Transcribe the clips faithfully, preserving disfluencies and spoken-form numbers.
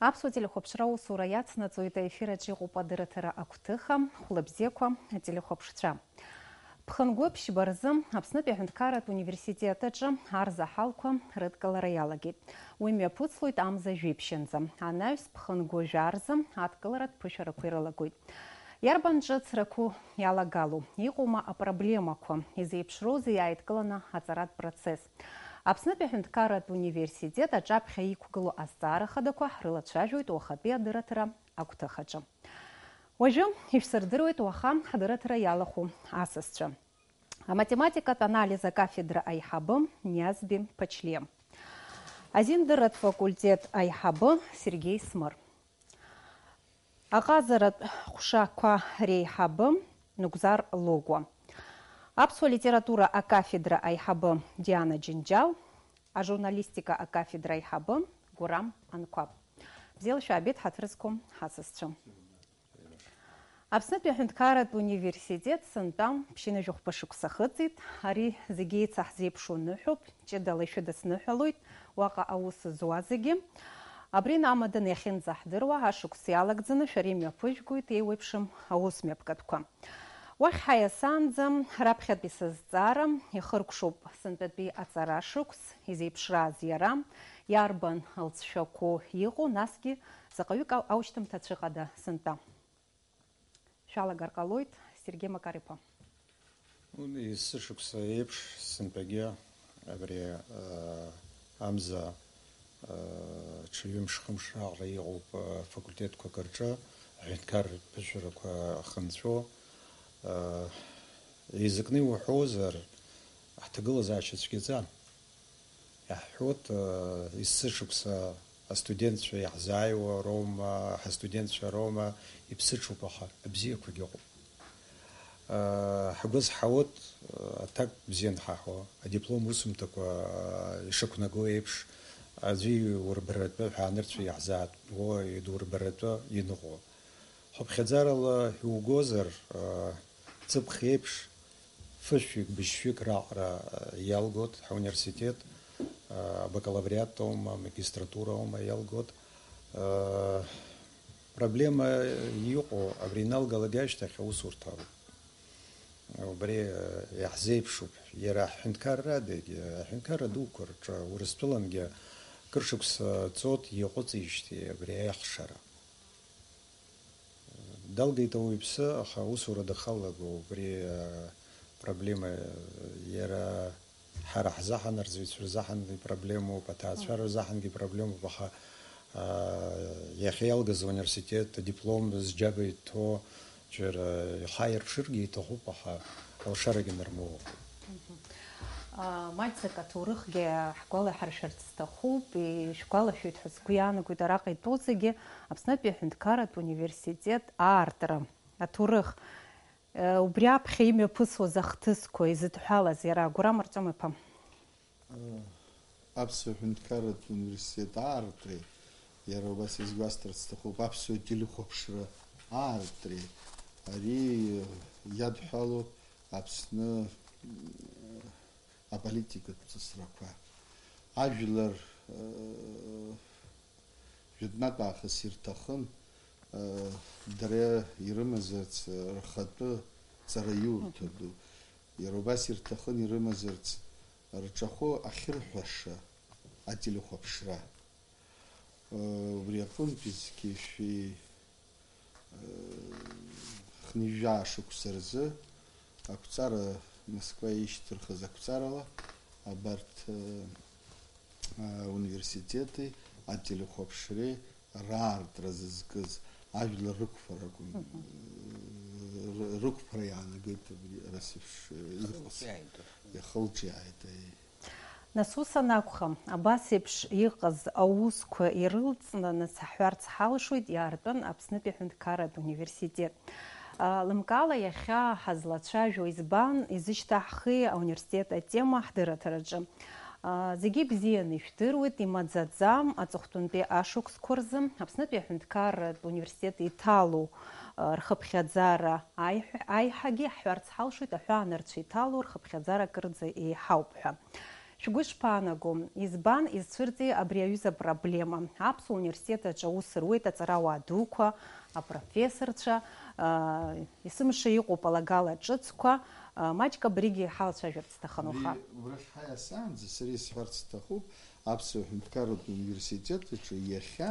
Аԥсуа телехәаԥшра аусура иацнаҵоит, аефир аҿы иҟоуп адырраҭара агәҭыха, хәлабзиақәа, ателехәаԥшцәа. Ԥхынгәы ԥшьба рзы Аԥснытәи аҳәынҭқарратә университет аҿы арзаҳалқәа рыдкылара иалагеит. Уи мҩаԥыслоит амза жәиԥшьынӡа. Анаҩс ԥхынгәы жәа рзы адкыларатә ԥышәарақәа ирылагоит. Иарбан ҿыцрақәоу иалагалоу? Иҟоума апроблемақәа? Изеиԥшроузеи иааидкыланы аҵаратә процесс? Аԥснытәи аҳәынҭқарратә университет аҿаԥхьа иқәгылоу азҵаара хадақәа ҳрылацәажәоит уахатәи адырраҭара агәҭыхаҿы. Уажәы ишәсырдыруеит уаха ҳдырраҭара иалахәу асасцәа. Аматематикатә анализ акафедра аиҳабы Ниазби Ԥачлиа. Азиндырратә факультет аиҳабы Сергеи Смыр. Аҟазаратә ҟәшақәа реиҳабы Нугзар Логәуа. Аԥсуа литература акафедра аиҳабы Диана Џьынџьал. Ажурналистика акафедра аиҳабы Гурам Анқәаб. Бзиала шәаабеит, ҳаҭыр зқәым ҳасасцәа. Аԥснытәи аҳәынҭқарратә университет сынтәа ԥшьынажәахәба шықәса ахыҵит. Ари зегьы еицаҳзеиԥшу ныҳәоуп, ҷыдала ишәыдысныҳәалоит уаҟа аус зуа зегьы. Абри намадан иахьынӡаҳдыруа, ашықәс иалагӡаны шәара имҩаԥыжәгоит еиуеиԥшым аус мҩаԥгатәқәа. Уахь ҳаиасаанӡа, раԥхьатәи сызҵаара ихыркәшоуп сынтәатәи аҵара шықәс, изеиԥшрааз иара, иарбан лҵшәақәоу иҟоу, насгьы заҟаҩык ау-, аушьҭымҭа цәыҟада сынтәа. Шәалагар ҟалоит, Сергеи Макар-иԥа. Уи есышықәса еиԥш, сынтәагьы абри, э, амза, э, ҽа ҩымш-хымш раҟара иҟоуп, э, факультетқәак рҿы аҳәынҭқарратә ԥышәарақәа ахынҵәо. Э, еизакны иуҳәозар, ҳҭагылазаашьа цәгьаӡам. Иаҳҳәоит, э, есышықәса астудентцәа иаҳзааиуа роума, ҳастудентцәа роума, иԥсыҽуп, аха абзиақәагьы ыҟоуп. Э, ҳгәы зҳауеит, э, аҭак бзиа анҳаҳауа, адиплом усумҭақәа, э, ишықәнаго еиԥш, аӡәы иурбаратәы ҳәаанырцәы иаҳзаатуо, идурбаратәы иныҟәо. Хыԥхьаӡарала иугозар, э, ҵыԥх еиԥш, фышәҩык, быжьшәҩык раҟара, э, иалгоит ҳауниверситет, э, абакалавриат аума, амагистратура аума иалгоит. Э, проблема иҟоу абри иналгалак ашьҭахь аусурҭа ауп. Убри, э, иаҳзеиԥшуп. Иара аҳәынҭқаррадагьы, аҳәынҭқарра дуқәа рҿы, Урыстәылангьы кыр шықәса ҵуеит иаҟәыҵижьҭеи абри аихшара. Далгеит ауаҩԥсы, аха аусура дахалаго, убри, а, проблема, иара ҳара ҳзаҳан, арҵаҩцәа рзаҳангьы проблемоуп, аҭаацәа рзаҳангьы проблемоуп, аха, а, иахьа иалгаз ауниверситет адиплом зџьаба иҭҭо џьара ихаирԥшыргьы иҭахуп, аха алшарагьы нармоуп. Мгм. А, маҷӡак аҭоурыхгьы ҳгәалаҳаршәарц сҭахуп, ишәгәалашәоит ҳәа сгәы иаанагоит араҟа итәоу зегьы, Аԥснытәи аҳәынҭқарратә университет аартра аҭоурых, э, убри аԥхьа имҩаԥысуаз ахҭысқәа изыдҳәалаз иара Гурам Арҵәым-иԥа. Аԥсуа ҳәынҭқарратә университет аартреи, иара убас изгәасҭарц сҭахуп, аԥсуа телехәаԥшра аартреи, ари иадҳәалоуп Аԥсны, м, аполитикатә ҵысрақәа. Ажәлар, э, жәытәнатә аахыс ирҭахын, э, дара ирымазарц рхатәы ҵараиурҭа ду. Иара убас ирҭахын ирымазарц рҿахәы ахьырҳәаша ателехәаԥшра. Э, убри аҟынтәи зқьи жәшәи, э, хынҩажәа шықәса рзы ақәҵара, Москва ишьҭырхыз ақәҵарала абарҭ, э, э, университети ателехәаԥшреи раартра зызкыз ажәлар рықәԥара акәын, Мгм. ры-, рықәԥара иаанагеит абри Расиф ш-, иҟаз. Ихылҿиааит, аи. Ихылҿиааит, аи. Нас ус анакәха, абас еиԥш иҟаз аусқәа ирылҵны, нас ҳҳәарц ҳалшоит, иаартын Аԥснытәи аҳәынҭқарратә университет. А, лымкаала иахьа ҳазлацәажәо избан, изышьҭаҳхи ауниверситет атема ҳдырраҭараҿы? А, зегьы бзианы ишәдыруеит, имаӡаӡам аҵыхәтәантәи ашықәсқәа рзы Аԥснытәи аҳәынҭқарратә университет иҭалоу, а, рхыԥхьаӡара аиҳ-, аиҳагьы иаҳҳәарц ҳалшоит, аҳәаанырцә иҭалоу рхыԥхьаӡара акырӡа еиҳауп ҳәа. Шәгәы ишԥаанаго? Избан изцәырҵи абри аҩыза апроблема? Аԥсуа университет аҿы аус руеит аҵарауаа дуқәа, апрофессорцәа, аа, есымша иҟоуп алагала ҿыцқәа, аа, маҷк абригьы ҳалацәажәарц сҭахын уаха. Убри, убрахь ҳаиасаанӡа сара исҳәарц сҭахуп, Аԥсуа ҳәынҭқарратә университет аҿы иахьа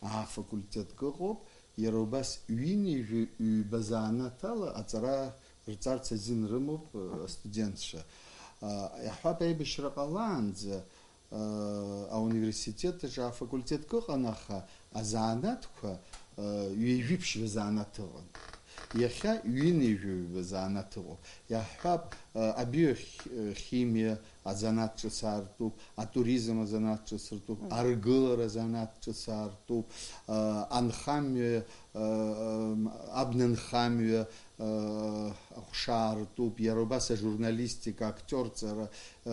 аа-факультетк ыҟоуп, иара убас ҩынҩажәи ҩба занааҭ ала аҵара рҵарц азин рымоуп, э, астудентцәа. А, иаҳҳәап, аибашьра ҟалаанӡа, э, ауниверситет аҿы афакультетк ыҟан, аха азанааҭқәа, э, ҩажәи ԥшьба занааҭ ыҟан. Иахьа ҩынҩажәи ҩба занааҭ ыҟоуп. Иаҳҳәап, э, абиохимиа, азанааҭ ҿыц аартуп, атуризм азанааҭ ҿыц ртәуп, аргылара азанааҭ ҿыц аартуп, а, анхамҩа, а, абнанхамҩа, а, аҟәша аартуп, иара убас ажурналистика, актиорҵара, а,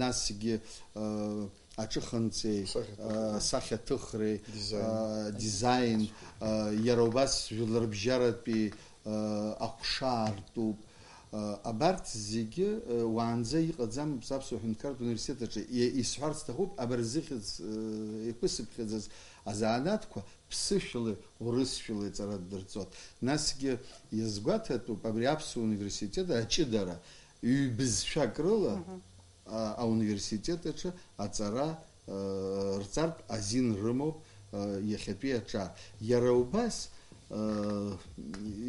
насгьы, а, аҿыханҵеи, Сахьаҭыхреи. а, сахьаҭыхреи, Дизайн. а, дизайн, а, иара убас жәларбжьаратәи, а, аҟәша аартуп. Абарҭ зегьы, уаанӡа иҟаӡамызт Аԥсуа ҳәынҭқарратә университет аҿы. Исҳәарц сҭахуп, абарҭ зыхьӡ еиқәысыԥхьаӡаз азанааҭқәа ԥсышәалеи урысшәалеи аҵара ддырҵоит. Насгьы иазгәаҭатәуп абри Аԥсуа университет аҷыдара ҩбызшәак рыла а, ауниверситет аҿы аҵара, а, рҵартә азин рымоуп, а, иахьатәи аҿар. Иара убас, а,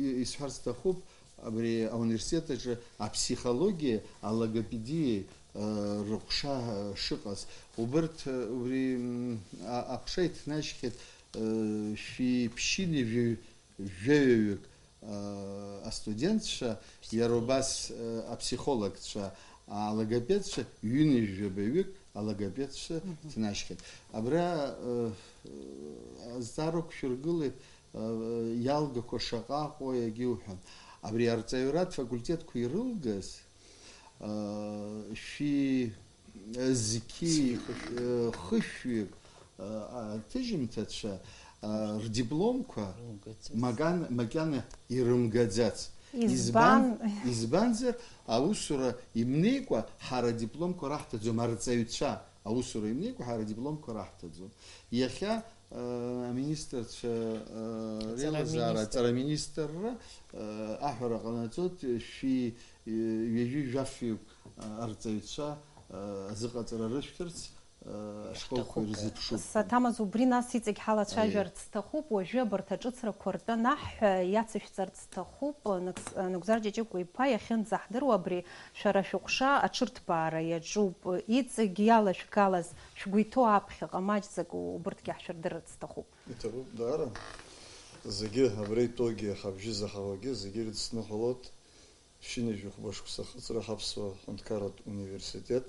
и-, исҳәарц сҭахуп, абри ауниверситет аҿы аԥсихологиеи алогопедиеи, а, рыҟәша, а, шыҟаз. Убырҭ, а, убри, м, а-, аҟәша иҭнашьхьеит, а, шәи ԥшьыни жәаҩ-, жәаҩаҩык, а, астудентцәа, иара убас, а, аԥсихологцәа, алогопедцәа, ҩынҩажәи жәабаҩык алогопедцәа ҭнашьхьеит. Абра, а, азҵаара ықәшәыргылеит, а, иалгақәа шаҟа ыҟоу иагьуҳәон. Абри арҵаҩратә факультетқәа ирылгаз, а, шәи зқьи, зқьи хышәҩык. Э, хышәҩык, э, аҭыжьымҭацәа, э, рдипломқәа Рымгаӡац. Макьан-, макьана ирымгаӡац. Избан? Избан-, избанзар, аусура имнеикәа ҳара адипломқәа раҳҭаӡом, арҵаҩцәа аусура имнеикәа ҳара адипломқәа раҳҭаӡом. Иахьа, э, аминистрцәа, э, Аҵара реилазаара, министр. Аҵара министрра, э, аҳәара ҟанаҵоит, шәи, э, ҩажәи жәафҩык, э, арҵаҩцәа, э, азыҟаҵара рышәҭарц, ашколқәа ирзыԥшуп. Саҭамыз, убри нас иҵегь ҳалацәажәарц сҭахуп, уажәы абарҭ аҿыцрақәа ртәы анаҳҳәа иацышәҵарц сҭахуп, Нагз-, Нагәзар Ҷаҷыкәа-иԥа иахьынӡаҳдыруа абри шәара шәыҟәша аҽырҭбаара иаҿуп, иҵегь иалашәгалаз шәгәы иҭоу аԥхьаҟа маҷӡак убырҭгьы ҳшәырдырырц сҭахуп. Иҭабуп даара. Зегьы абра итәоугьы, ҳабжьы заҳауагьы, зегьы ирыдсныҳәалоит. Ԥшьынҩажәи хәба шықәса ахыҵра ҳаԥсуа ҳәынҭқарратә университет,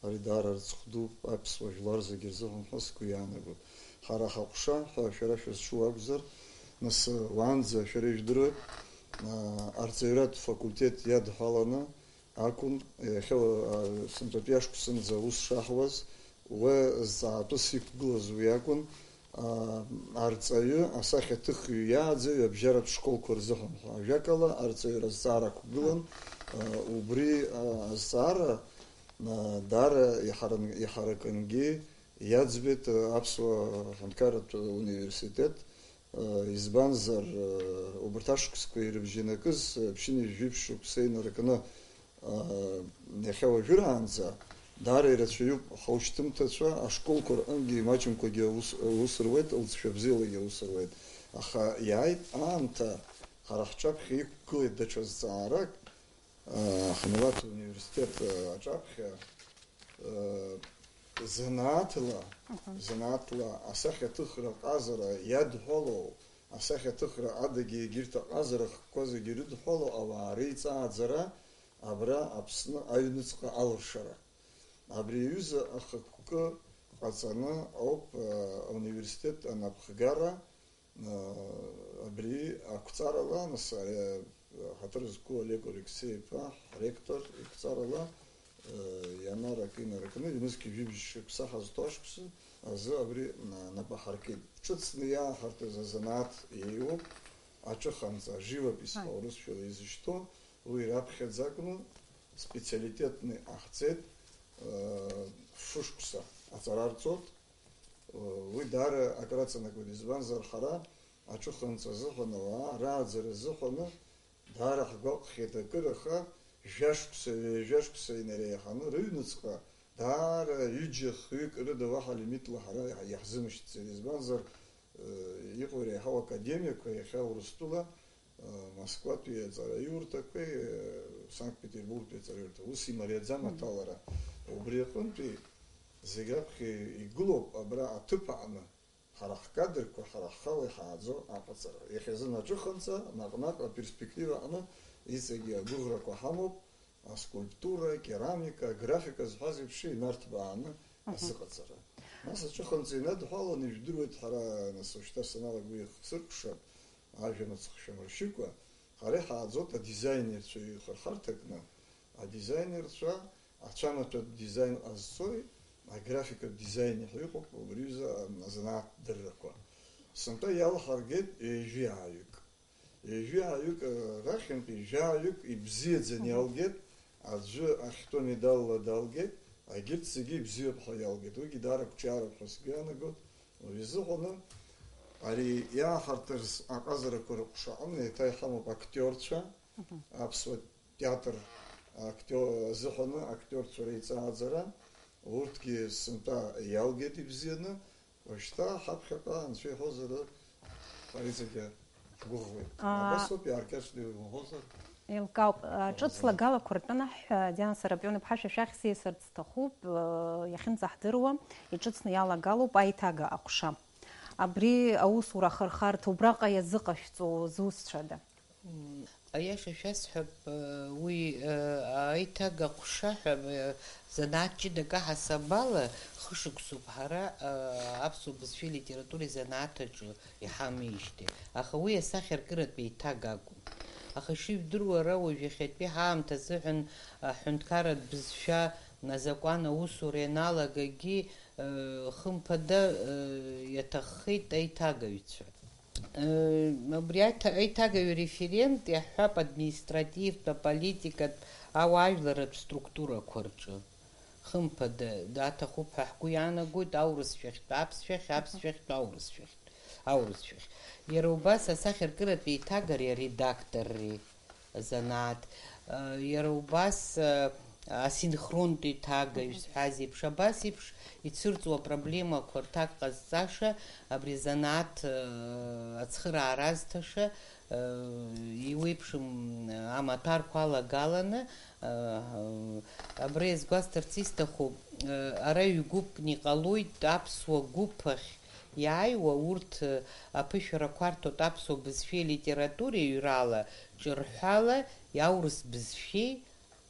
ари даара рыцхә дууп аԥсуа жәлар зегьы рзыҳәан ҳәа сгәы иаанагоит. Ҳара ҳаҟәша ҳәа шәара шәызҿу акәзар, нас, уаанӡа шәара ижәдыруеит, а, арҵаҩратә факультет иадҳәаланы акәын, иахьа, а, сынтәатәи ашықәсынӡа аус шаҳуаз, уи зҵаатәыс иқәгылаз уи акәын, аа, арҵаҩы, асахьаҭыхҩы иааӡаҩ абжьаратә школқәа рзыҳәан ҳәа. Ажәакала, арҵаҩра азҵаара ақәгылан, аа, убри, аа, азҵаара, аа, даара иҳаран-, иҳаракынгьы иаӡбеит, аа, Аԥсуа Ҳәынҭқарратә Университет, аа, избанзар, аа, убарҭ ашықәсқәа ирыбжьанакыз, аа, ԥшьынҩажәи жәиԥшь шықәса инаркны, Иахьа уажәраанӡа даара ирацәаҩуп ҳаушьҭымҭацәа, ашколқәа рҟынгьы имаҷымкәагьы аус, аус руеит, лҵшәа бзиалагьы аус руеит. Аха иааит аамҭа, ҳара ҳҿаԥхьа иқәгылеит даҽа зҵаарак, а, ҳмилаҭ университет, а, аҿаԥхьа, а, занааҭла, Мгм. занааҭла асахьаҭыхра ҟазара иадҳәалоу, асахьаҭыхра адагьы егьырҭ аҟазара хкқәа зегьы ирыдҳәалоу ауаа реиҵааӡара, Абра Аԥсны аҩныҵҟа алыршара. Абри аҩыза ахықәкы ҟаҵаны ауп, э, ауниверситет анапхгара, э, абри ақәҵарала, нас, ари, э, ҳаҭыр зқәу Олег Алексеи-иԥа, ҳректор иқәҵарала, э, ианарак инаркны, ҩнызқь жәибжь шықәса ҳазҭо ашықәса азы абри, э, нап аҳаркит. Ҿыцны иааҳартыз азанааҭ еиуоуп, аҿыханҵа, живопись ҳәа Ҳаи. урысшәала изышьҭоу, Уи раԥхьаӡа акәны специалитетны иҟаҳҵеит, Шәышықәса аҵара арҵоит. Уи даара акраҵанакуеит, избанзар, ҳара аҽыхынҵа азыҳәан, ауаа рааӡара азыҳәаны даара ҳгәаҟхьеит акыр, аха жәашықәса, ҩажәашықәса инареиҳаны рыҩнуҵҟа даара ҩыџьа-хҩык рыда уаҳа лимитла ҳара иаҳзымшьҭӡеит, избанзар, иҟоу иреиҳау академиақәа иахьа Урыстәыла Москватәи аҵараиурҭақәеи, Санкт-Петербургтәи аҵараиурҭа, ус имариаӡам аҭалара. Убри аҟынтәи зегь раԥхьа игылоуп абра аҭыԥ аҟны, ҳара ҳкадрқәа, ҳара ҳхала иҳааӡо аҟаҵара. Иахьазын аҿыханҵа, наҟ-наҟ аперспектива аҟны иҵегьы агәыӷрақәа ҳамоуп, аскульптура, акерамика, аграфика зҳәаз еиԥш инарҭбааны азыҟаҵара. Нас аҿыханҵа инадҳәаланы, ижәдыруеит, ҳара, нас, уажәшьҭа саналага уи ихсыркәшап, ажәа мыцхә шәамыршьыкәа, ҳара иҳааӡоит адизаинерцәа ихырхарҭа кны, адизаинерцәа, ацәамаҭәатә дизаин ҟазҵои, аграфикатә дизаин иҳәа иҟоуп убри аҩыза азанааҭ дыррақәа. Сынтәа иалҳаргеит ҩажәи ааҩык. Ҩажәи ааҩык рахьынтәи жәаҩык ибзиаӡаны иалгеит, аӡәы ахьтәы медалла далгеит, агьырҭ зегьы ибзиоуп ҳәа иалгеит. Уигьы даара ақәҿиароуп ҳәа сгәы иаанагоит. Уи изыҳәаны ари иааҳарҭаз аҟазарақәа рыҟәша аҟны еиҭа иҳамоуп актиорцәа, аԥсуа театр актио-, азыҳәаны актиорцәа реиҵааӡара, урҭгьы сынтәа иалгеит ибзианы, уажәшьҭа ҳаԥхьаҟа анцәа иҳәозар, ари зегьы ҳгәыӷуеит. Аа. Абас ауп, иааркьаҿны иумҳәозар. Еилкаауп. Ҿыц лагалақәа ртәы анаҳҳәа, Диана Сарапион-иԥҳа, шәа шәахь сеисырц сҭахуп, иахьынӡаҳдыруа, иҿыцны иалагалоуп аиҭага аҟәша. Абри аусура ахырхарҭа убраҟа иазыҟашәҵо зусҭцәада? М, аиаша шәасҳәап, уи, аиҭага аҟәша ҳәа, занааҭ ҷыдак аҳасабала, хышықәсоуп ҳара, аԥсуа бызшәеи литературеи занааҭ аҿы иҳамеижьҭеи. Аха уи асахьаркыратә еиҭага акәым. Аха ишыжәдыруа, ара уажә иахьатәи ҳаамҭа азыҳәан аҳәынҭқарратә бызшәа азакәан аусура ианалагагьы, хымԥада, иаҭаххеит аиҭагаҩцәа. Абри аиҭа-, аиҭагаҩ референт иаҳҳәап административтә, аполитикатә, ауаажәларратә структурақәа рҿы. Хымԥада, даҭахуп ҳәа ҳгәы иаанагоит аурысшәахьтә аԥсшәахь, аԥсшәахьтә аурысшәахьтә, аурысшәахь. Иара убас асахьаркыратә еиҭагареи аредакторреи азанааҭ, иара убас, асинхронтә еиҭагаҩ зҳәаз еиԥш, абас еиԥш ицәырҵуа апроблемақәа рҭак ҟазҵаша, абри азанааҭ, ацхыраара азҭаша, иуеиԥшым амаҭәарқәа алагаланы, абра иазгәасҭарц исҭаху, ара ҩ-гәыԥны иҟалоит аԥсуа гәыԥ ахь иааиуа, урҭ аԥышәарақәа арҭоит аԥсуа бызшәеи литературеи ҩрала, ҿырҳәала, аурыс бызшәеи,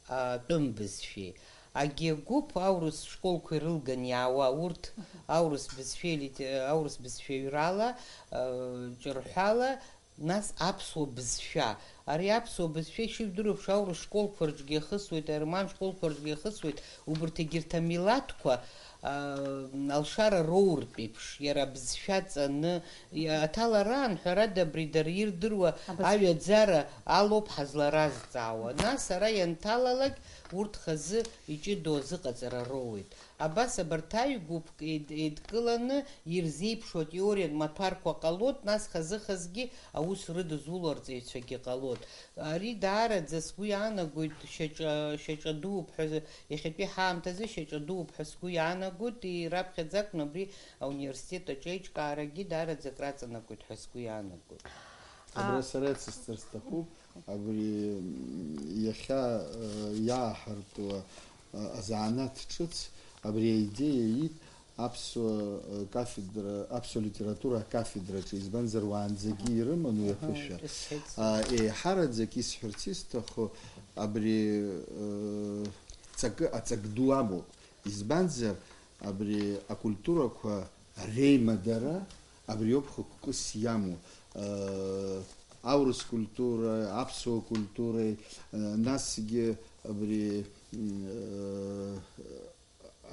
атәым бызшәеи. Агьи агәыԥ аурыс школқәа ирылган иаауа, урҭ аурыс бызшәеи лите-, аурыс бызшәа ҩрала, ыы, ҿырҳәала, нас аԥсуа бызшәа. Ари аԥсуа бызшәа ишыжәдыруа еиԥш аурыс школқәа рҿгьы иахысуеит, аерман школқәа рҿгьы иахысуеит, убарҭ егьырҭ амилаҭқәа, аа, алшара роуртә еиԥш, иара абызшәа ҵаны, иа-, аҭалараан, ҳәарада, абри дара ирдыруа абызшәа аҩаӡара алоуп ҳазларазҵаауа. Нас ара ианҭалалак, урҭ хазы иҷыдоу азыҟаҵара роуеит. Абас абарҭ аҩ-гәыԥк еид-, еидкыланы ирзеиԥшу атеориатә маҭәарқәа ҟалоит, нас хазы-хазгьы аус рыдызуло арҵаҩцәагьы ҟалоит. Ари даараӡа сгәы иаанагоит, шьаҿа, шьаҿа дууп ҳәа, иахьатәи ҳаамҭазы шьаҿа дууп ҳәа сгәы иаанагоит, и-, раԥхьаӡа акәны абри ауниверситет аҿы аиҿкаарагьы даараӡа акраҵанакуеит ҳәа сгәы иаанагоит. Абра сара ицысҵар сҭахуп, абри, м, иахьа, э, иааҳартуа, э, азанааҭ ҿыц, абри аидеиа иит аԥсуа, э, кафедра, аԥсуа литература акафедраҿы, избанзар, уаанӡагьы ирыман уи аԥышәа. Исҳәеит. А, еиҳараӡак исҳәарц исҭаху, абри, э, ҵакы, аҵак ду амоуп. Избанзар, абри акультурақәа реимадара абриоуп хықәкыс иамоу. Э, аурыс культура, аԥсуа культуреи, э, насгьы абри, м, э,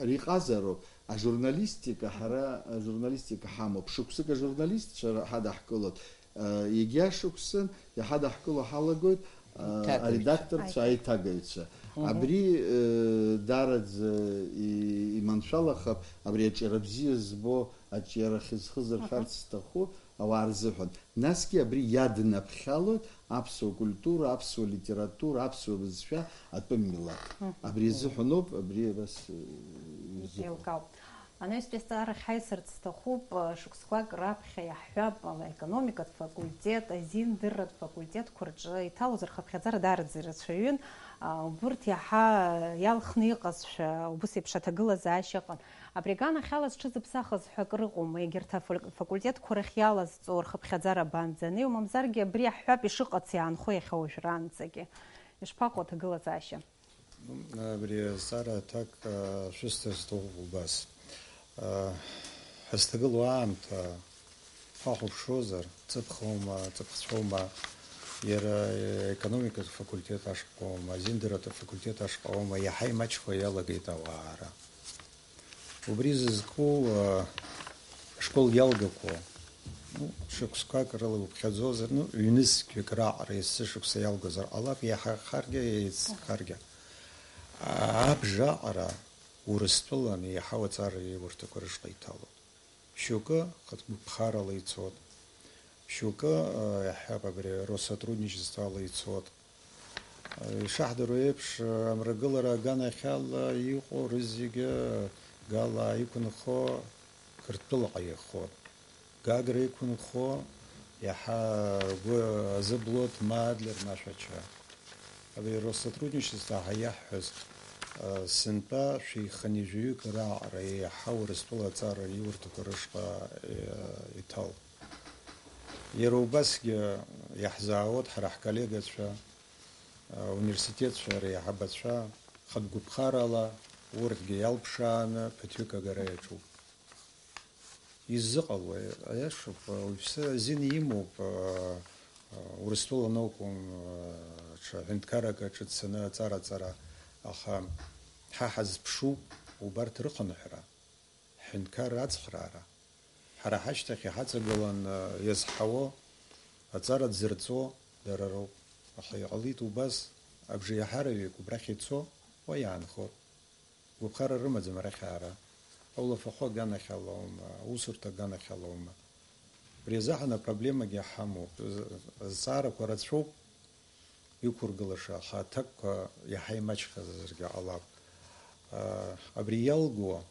ари ҟазароуп. Ажурналистика, ҳара ажурналистика ҳамоуп. Шықәсык ажурналистцәа ра-, ҳадаҳкылоит. Э, егьа шықәсын иҳадаҳкыло ҳалагоит Аредакторцәа, аиҭагаҩцәа. Абри, э, даараӡа и-, иманшәалахап, абри аҿиара бзиа збо, аҿиара ахьызхыз рҳәарц зҭаху ауаа рзыҳәан. Насгьы абри иаднаԥхьалоит аԥсуа культура, аԥсуа литература, аԥсуа бызшәа, атәым милаҭ. Абри азыҳәаноуп, абри абас, э, изыҟоу. Еилкаауп. Анаҩстәи азҵаарахь ҳаисырц сҭахуп, шықәсқәак раԥхьа иаҳҳәап, ала аекономикатә факультет, азиндырратә факультетқәа рҿы иҭалоз рхыԥхьаӡара даараӡа ирацәаҩын. Убырҭ иаҳа иалхны иҟазшәа, убыс еиԥш аҭагылазаашьа ыҟан. Абри аганахьала зҽызыԥсахыз ҳәа акыр ыҟоума, егьырҭ афак-, факультетқәа рахь иалазҵо рхыԥхьаӡара абанӡанеи, мамзаргьы абри иаҳҳәап ишыҟац иаанхо иахьа уажәраанӡагьы. Ишԥаҟоу аҭагылазаашьа? Абри азҵаара аҭак, а, шәысҭар сҭахуп убас. А, ҳазҭагылоу аамҭа ҳахәаԥшуазар, ҵыԥхоума, ҵыԥхцәоума, иара економикатә факультет ашҟа аума, азиндырратә факультет ашҟа аума, иаҳа имаҷхо иалагеит ауаара. Убри зызку, а, ашкол иалгақәоу, ну, шықәсқәак рыла иуԥхьаӡозар, ну, ҩнызқьҩык раҟара есышықәса иалгозар ҟалап, иаҳахаргьы, еицхаргьы. А, абжа аҟара Урыстәылан еиҳау аҵара иеиурҭақәа рышҟа иҭалоит. Шьоукы хатә гәыԥхарала ицот, шьоукы, а, иаҳҳәап, абри Россотрудничествоала ицот. Ишаҳдыруа еиԥш, амрагылара аганахьала иҟоу рызегьы Гала иқәынхо Қырҭтәылаҟа иахот. Гагра иқәынхо иаҳа ргәы азыблуа Ҭма Адлер, ма Шәача. Абри Россотрудничество ҳәа иаҳҳәаз, сынтәа шәи хынҩажәаҩык раҟара еиҳа Урыстәыла аҵара иурҭақәа рышҟа иҭалт. Иара убасгьы иаҳзаауеит ҳара ҳколлегацәа, ауниверситетцәа реиҳабацәа, хатә гәыԥхарала урҭгьы иалԥшааны ԥыҭҩык агара иаҿуп. Иззыҟалои? Аиашоуп, уаҩԥсы азин имоуп, Урыстәылан акәым, ҽа ҳәынҭқаррак аҿы дцаны аҵара-ҵара, аха ҳа ҳазԥшуп убарҭ рыхынҳәра. Ҳҳәынҭқарра ацхраара, ҳара ҳашьҭахь иҳаҵагылан, э, иазҳауа, аҵара дзырҵо дара роуп. Аха иҟалеит убас, абжеиҳараҩык убрахь ицо, уа иаанхоит. Гәаԥхара рымаӡам арахь аара. Аулафахәы аганахьалоума, аусурҭа аганахьалоума. Убри азыҳәан апроблемагьы ҳамоуп. З-, азҵаарақәа рацәоуп. Иқәыргылаша, аха аҭакқәа иаҳа имаҷхазаргьы ҟалап. Абри иалго,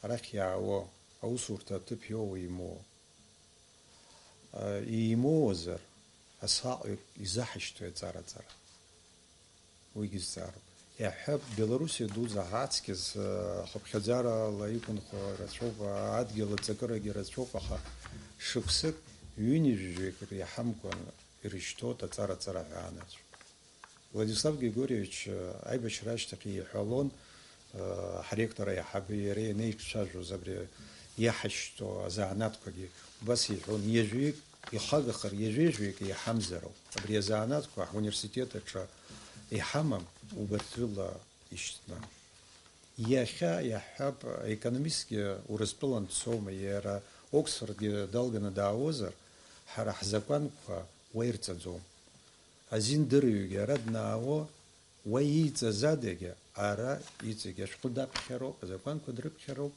арахь иаауа, аусурҭа аҭыԥ иоуа имоуа. Имоуазар, асааҟаҩык изаҳашьҭуеи аҵара-ҵара? Уигьы зҵаароуп. Иаҳҳәап, Белоруссиа дуӡӡа ҳаҵкьыс, хыԥхьаӡарала иқәынхо рацәоуп, адгьыл аҵакырагьы рацәоуп, аха шықәсык, ҩынҩажәаҩык иаҳамкәан, ирышьҭоуп аҵара-ҵара ҳәа анацәа. Владислав Григорьевич, э, аибашьра ашьҭахь иҳәалон, э, ҳректор аиҳабы иареи ианеиҿцәажәоз абри иаҳашьҭоу азанааҭқәагьы убас иҳәон, ҩажәаҩык ихагахар, ҩажәеи жәаҩык иаҳамзароуп. Абри азанааҭқәа ҳуниверситет аҿы иҳамам, убарҭ рыла ишьҭны. Иахьа иаҳҳәап, аекономистгьы Урыстәылан дцоума, иара Оксфордгьы далганы даауазар, ҳара ҳзакәанқәа уа ирҵаӡом. Азин дырҩегьы ара днаауо, уа ииҵаз адагьы, ара иҵегь ашәҟәы даԥхьароуп, азакәанқәа дрыԥхьароуп,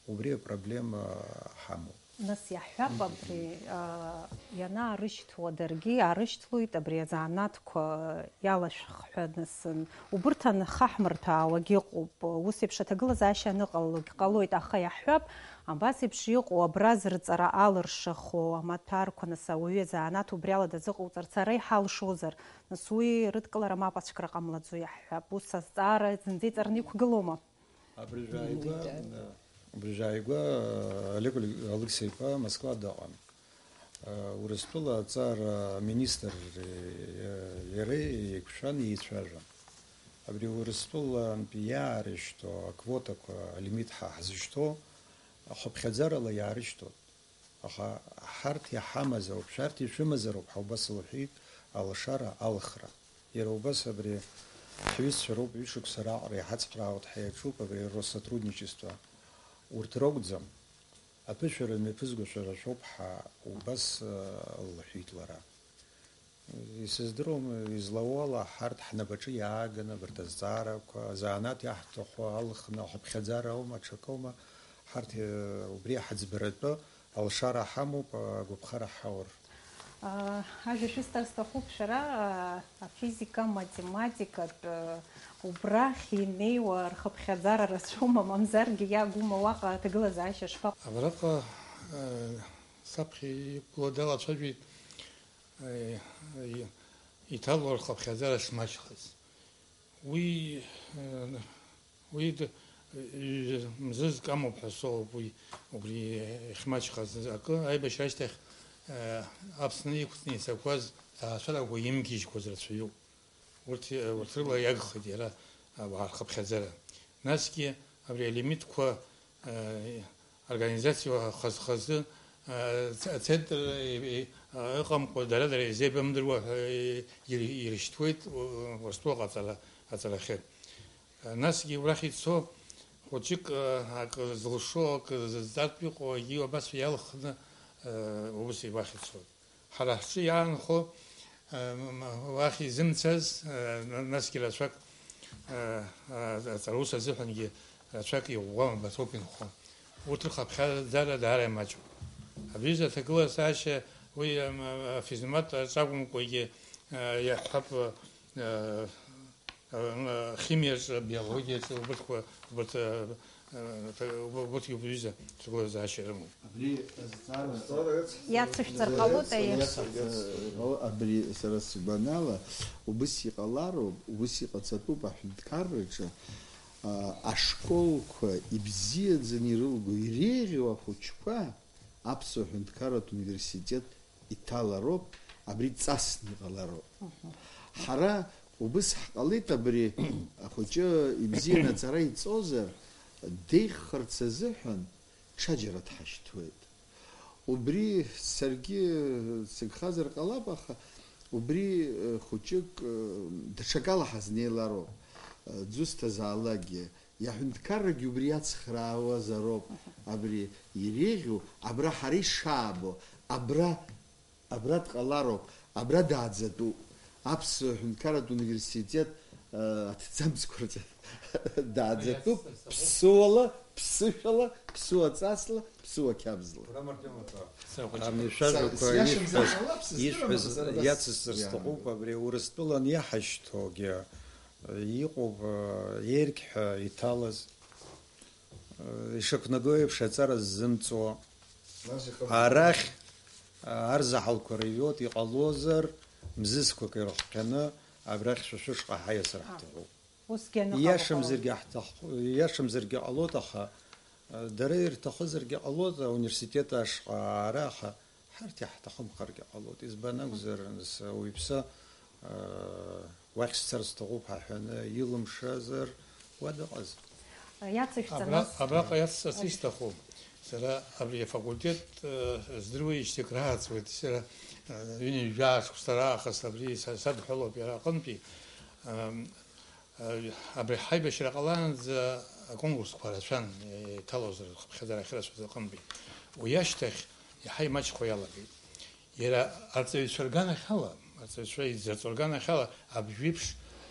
убри апроблема ҳамоуп. Нас иаҳҳәап, абри, а, ианаарышьҭуа даргьы иаарышьҭлоит абри азанааҭқәа иалашәх ҳәа, нас, н-, убырҭ анхаҳмырҭәаауагь ыҟоуп. Ус еиԥш аҭагылазаашьа аныҟалалогь ҟалоит, аха иаҳҳәап, абас еиԥш иҟоу абра зырҵара алыршахо амаҭәарқәа, нас, ауаҩы азанааҭ убри ала дазыҟауҵарц ара иҳалшозар, нас, уи рыдкылара мап ацәкра ҟамлаӡо иаҳҳәап. Ус азҵаара зынӡа иҵарны иқәгылоума? Абыржәы ааигәа, Дыҩныҵәааит. Абыржәы ааигәа, Олег Алексеи-иԥа Москва дыҟан. Урыстәыла аҵара аминистр иареи еиқәшәан еицәажәон. Абри Урыстәылантәи иаарышьҭоу аквотақәа алимит ҳа ҳзышьҭоу ахыԥхьаӡарала иаарышьҭоуп. Аха ҳарҭ иҳамазароуп, шәарҭ ишәымазароуп ҳәа убас лҳәеит, алашара алхра. Иара убас абри ҳҩызцәа роуп, ҩышықәса раҟара иҳацхраауеит ҳәа иаҿуп, абри Россотрудничество. Урҭ ракәӡам. Аԥышәара мҩаԥызго шәара шәоуп ҳәа убас, э, лҳәеит лара. Исыздыруам, излауала, ҳарҭ ҳнапаҿы иааганы абарҭ азҵаарақәа, азанааҭ иаҳҭаху алхны, ахыԥхьаӡара аума, ҽакоума, ҳарҭ, э, убри аҳаӡбаратәы алшара ҳамоуп, агәаԥхара ҳаур. А, ажәа шәысҭар сҭахуп шәара, а, афизика, аматематикатә, э, убрахь инеиуа рхыԥхьаӡара рацәоума, мамзаргьы иагума уаҟа аҭагылазаашьа шԥаҟоу? Абраҟа, э, саԥхьа иқәгылоу далацәажәеит, э, и-, иҭало рхыԥхьаӡара шмаҷхаз. Уи, э, уи д-, э, мзызк амоуп ҳәа соуп уи, убри иахьмаҷхаз акы, аибашьра ашьҭахь, э, Аԥсны иқәҵны ицақәаз ҭаацәарақәа имгьежьқәаз рацәаҩуп. Урҭ, э, урҭ рыла иагхеит иара ауаа рхыԥхьаӡара. Насгьы абри алимитқәа, э, организациа хаз-хазы, э, ц-, ацентр, э, э, ыҟамкәа дара-дара изеибамдыруа ҳәа, э, ир-, ирышьҭуеит, э, Урыстәыла аҟаҵара, аҵарахьы. Э, насгьы убрахь ицо хәыҷык, э, акы зылшо, акы зыӡатәу иҟоу, егьи абас иалхны, э, убас убахь ицоит. Ҳара ҳҿы иаанхо, э, м-, м-, уахь изымцаз, э, н-, насгьы рацәак, э, э, аҵараус азыҳәангьы рацәак иӷәӷәам, абарҭоуп инхо. Урҭ рхыԥхьаӡара даара имаҷуп. Абри изы аҭагылазаашьа уи, м, афизмат аҿы акәымкәагьы, э, иаҳҳәап, э, Химиаҿы, биологиаҿы, убырҭқәа, убырҭ, убырҭгьы убри аҩыза ҭагылазаашьа рымоуп. Абри азҵаара Иацышәҵар ҟалоит, аиеи. Иацырҵар ҟалоит. Абри сара сгәанала, убыс иҟалароуп, убыс иҟаҵатәуп аҳәынҭқарраҿы, а, ашколқәа ибзиаӡаны ирылго, иреиӷьу ахәыҷқәа Аԥсуа ҳәынҭқарратә университет иҭалароуп, абри ҵасны иҟалароуп. Мгм. Ҳара убыс ҳҟалеит, абри ахәыҷы ибзианы аҵара иҵозар, деиӷьхарц азыҳәан ҽаџьара дҳашьҭуеит. Убри саргьы сыгхазар ҟалап, аха убри, э, хәыҷык, э, даҽакала ҳазнеилароуп, э, дзусҭазаалакгьы. Иаҳәынҭқаррагьы убри иацхраауазароуп, абри иреиӷьу, абра ҳара ишаабо, абра, абра дҟалароуп, абра дааӡатәуп. Аԥсуа ҳәынҭқарратә университет, э, аҭӡамцқәа рҿы дааӡатәуп, ԥсуала, ԥсышәала, ԥсуа ҵасла, ԥсуа қьабзла. Ами, шәажәақәа ишәҳәаз, ишәҳәаз иацысҵар сҭахуп, абри Урыстәылан иаҳашьҭоугьы, Иҟоуп, э, ергь ҳәа иҭалаз, э, ишақәнаго еиԥш аҵара ззымҵуа. Арахь, э, арзаҳалқәа рыҩуеит, иҟалозар, мзызқәак ирыхҟьаны, абрахь шәа шәышҟа ҳаиасыр ҳҭахуп. Усгьы аныҟало ҟалоит. Ииашамзаргьы ҳҭаху-, ииашамзаргьы ҟалоит, аха, э, дара ирҭахызаргьы ҟалоит, ауниверситет ашҟа аара, аха Ҳарҭ иаҳҭахымхаргьы ҟалоит. Избан акәзар, нас, ауаҩԥсы, аа, уахь сцар сҭахуп ҳәа ҳәаны илымшазар, уа дыҟаз. Иацышәҵа, абра-, нас. Абраҟа иацҵарц исҭаху, сара абри афакультет, э, здыруеижьҭеи акрааҵуеит, сара, э, ҩынҩажәа шықәса раахыс абри са-, садҳәалоуп иара аҟынтәи. Ам, Абри ҳаибашьра ҟалаанӡа аконкурсқәа рацәан, иҭалоз рхыԥхьаӡара ахьрацәаз аҟынтәи. Уи ашьҭахь иаҳа имаҷхо иалагеит. Иара арҵаҩцәа рганахьала, арҵаҩцәа идзырҵо рганахьала, абжеиԥш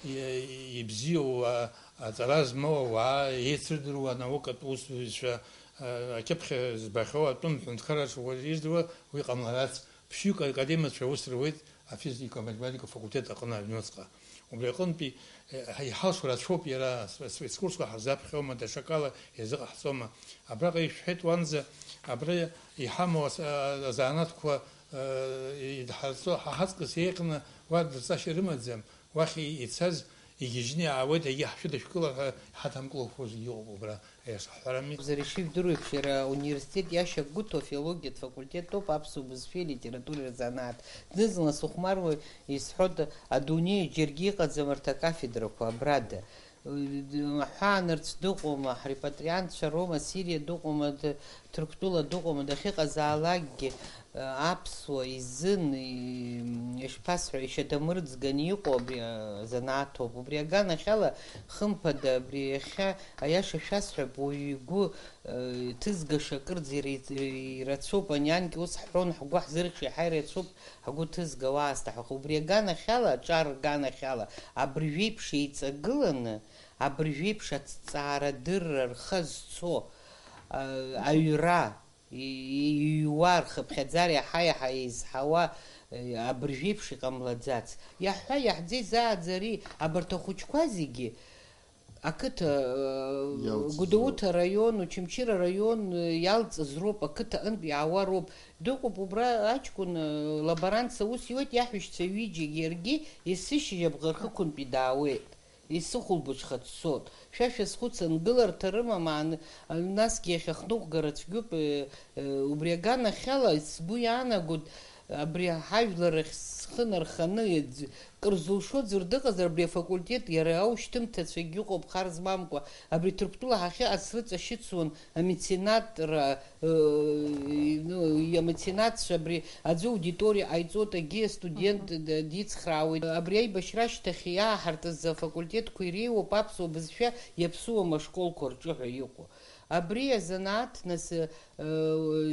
и-, ибзиоу, а, аҵара змоу ауаа, еицырдыруа анаукатә усзуҩцәа, а, акьыԥхь збахьоу атәым ҳәынҭқарраҿы уаҩ издыруа уи ҟамларац, ԥшьҩык академиацәа аус руеит афизика-математика факультет аҟны аҩнуҵҟа. Убри аҟынтәи, э, иҳалшо рацәоуп иара, с-, спецкурсқәа ҳарзаԥхьома, даҽакала иазыҟаҳҵома. Абраҟа ишәҳәеит уанӡа, абра иҳамоу ас-, а-, азанааҭқәа, э, идҳарҵо, ҳа ҳаҵкыс еиӷьны уа дырҵашьа рымаӡам, уахь и-, ицаз игьежьны иаауеит, егьи ҳшәыдышәкыла ҳәа иҳадамкылақәоу зегьы ыҟоуп убра. Аиаша ҳҳәарами. Акәзар, ишыжәдыруа еиԥш, иара ауниверситет иашьа Гәыҭо афилологиатә факультет ауп аԥсуа бызшәеи алитературеи рзанааҭ. Зны-зынла сыхәмаруа исҳәоит, адунеи џьаргьы иҟаӡам арҭ акафедрақәа абрада. Аҳәаанырцә дыҟоума, ҳрепатриантцәа роума, Сириа дыҟоума, д-, Ҭырқәтәыла дыҟоума, дахьыҟазаалакгьы, э, аԥсуа изын, и-, ишԥасҳәо, ишьаҭамырӡганы иҟоу абри, э, занааҭоуп. Убри аганахьала, хымԥада, абри иахьа, аиаша шәасҳәап, уаҩы игәы, э, ҭызгаша акырӡа ира-, ирацәоуп, ани анкьа ус ҳҳәон, ҳгәы ҳзырхьша иаҳа ирацәоуп, ҳгәы ҭызгауа аасҭа ҳәа. Убри аганахьала, аҿар аганахьала, абыржәеиԥш еиҵагыланы, абыржәеиԥш аҭҵаарадырра рхы зцо, э, аҩра, и-, и-, иҩуа, рхыԥхьаӡара иаҳа-иаҳа еизҳауа, э, абыржәеиԥш иҟамлаӡац. Иаҳҳәа, иаҳӡеи зааӡари, абарҭ ахәыҷқәа зегьы ақыҭа, э, Иалҵыз Гәдоуҭа роуп. Араион, Очамчыра араион, э, иалҵыз роуп, ақыҭа аҟынтә иаауа роуп. Дыҟоуп убра аҷкәын, э, лаборант аус иуеит, иаҳәшьцәа ҩыџьагьы иаргьы есышьыжь абӷархықәынтәи даауеит. Исыхәылбыҽха дцоит. Шәа шәазхәыц, ангыларҭа рымам, аан-, насгьы иахьа хныҟәгара цәгьоуп, э, э, убри аганахьала сгәы иаанагоит, абри ҳажәлар ахь схы нарханы, аӡ-, кыр зылшо ӡәыр дыҟазар, абри афакультет иара аушьҭымҭацәагьы ыҟоуп хар змамкәа, абри Ҭырқәтәыла ҳахьыҟац срыҵашьыцуан амеценатра, э, ну, и-, амеценатцәа абри аӡәы аудиториа ҟаиҵоит, егьи астудент Мгм. д-, дицхраауеит. Абри аибашьра ашьҭахь иааҳартыз афакультетқәа иреиуоуп аԥсуа бызшәа иаԥсуам ашколқәа рҿы ҳәа иҟоу. Абри азанааҭ, нас, э,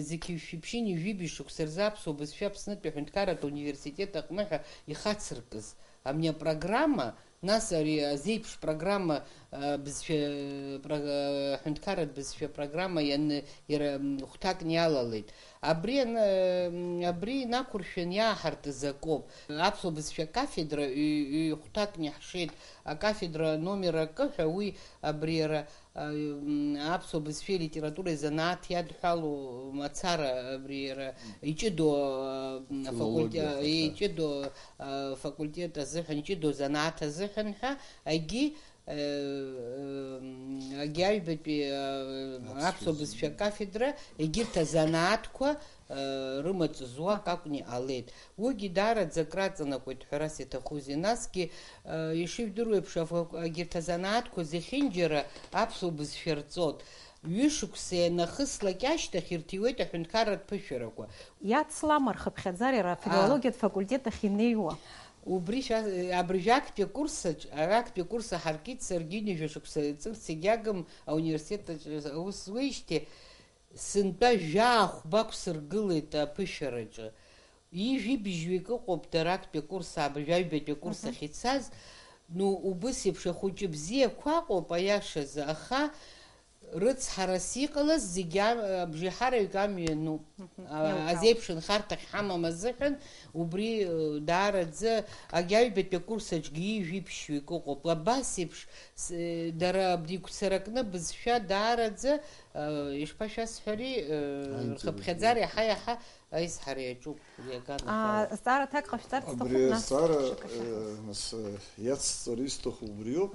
зқьи жәшәи ԥшьынҩажәи жәибжь шықәса рзы аԥсуа бызшәа Аԥснытәи аҳәынҭқарратә университет аҟны ҳәа ихацыркыз, амни апрограмма, нас ари азеиԥш программа, а, бызшәа, про-, а, ҳәынҭқарратә бызшәа программа ианы, иара, м, хәҭакны иалалеит. Абри ан-, м, абри инақәыршәаны иааҳартыз акоуп. Аԥсуа бызшәа кафедра ҩ-, ҩ-, хәҭакны иаҳшеит, акафедра номер акы ҳәа, уи абри иара, а, м, аԥсуа бызшәеи литературеи занааҭ иадҳәалоу мацара, абри иара иҷыдоу, а, м, Филологиа афакульте-, факультет. Иҷыдоу афакультет азыҳәан, иҷыдоу занааҭ азыҳәан ҳәа, егьи, э, м, егьи аҩбатәи, э, Аԥсуа аԥсуа бызшәа бызшәа. Акафедра, егьырҭ азанааҭқәа, э, рымаҵ зуак акәны иҟалеит. Уигьы даараӡа акраҵанакуеит, ҳәарас иаҭахузеи. Насгьы, э, ишыжәдыруа еиԥш, афак-, егьырҭ азанааҭқәа зехьынџьара аԥсуа бызшәа рҵоит. Ҩышықәса ианахыслак ашьҭахь ирҭиуеит аҳәынҭқарратә ԥышәарақәа. Иацлама рхыԥхьаӡара иара А. афилологиатә факультет ахь инеиуа? Убри шәа-, абыржәы актәи акурсаҿ, ара актәи акурс аҳаркит, саргьы ҩажәа шықәса ҵырц егьагым ауниверситет аҿы аус зуеижьҭеи, сынтәа жәаа-хәба ақәсыргылеит аԥышәараҿы. Ҩажәи бжьҩык ыҟоуп дара актәи акурс, абыржәы аҩбатәи акурс Мгм. Ахь ицаз. Ну, убыс еиԥш ахәыҷы бзиақәа ыҟоуп, аиашазы, аха рыцҳарас иҟалаз зегьы а-, абжеиҳараҩык амҩа иануп. Мгм. А, Иалкаауп. Азеиԥш нхарҭа ахьҳамам азыҳәан, убри, э, даараӡа, агьаҩбатәи акурс аҿгьы ҩажәи ԥшьҩык ыҟоуп. Абас еиԥш, с-, э, дара абри игәцаракны бызшәа даараӡа, э, ишԥашәасҳәари, э, Аинтерес. Рхыԥхьаӡара иаҳа-иаҳа аизҳара иаҿуп, уи аганахьала. Аа, зҵаара аҭак ҟашәҵарц Абри сҭахуп, нас азҵаара, шәакашәаҳәа. Э, нас, э, иацҵар исҭаху убриоуп.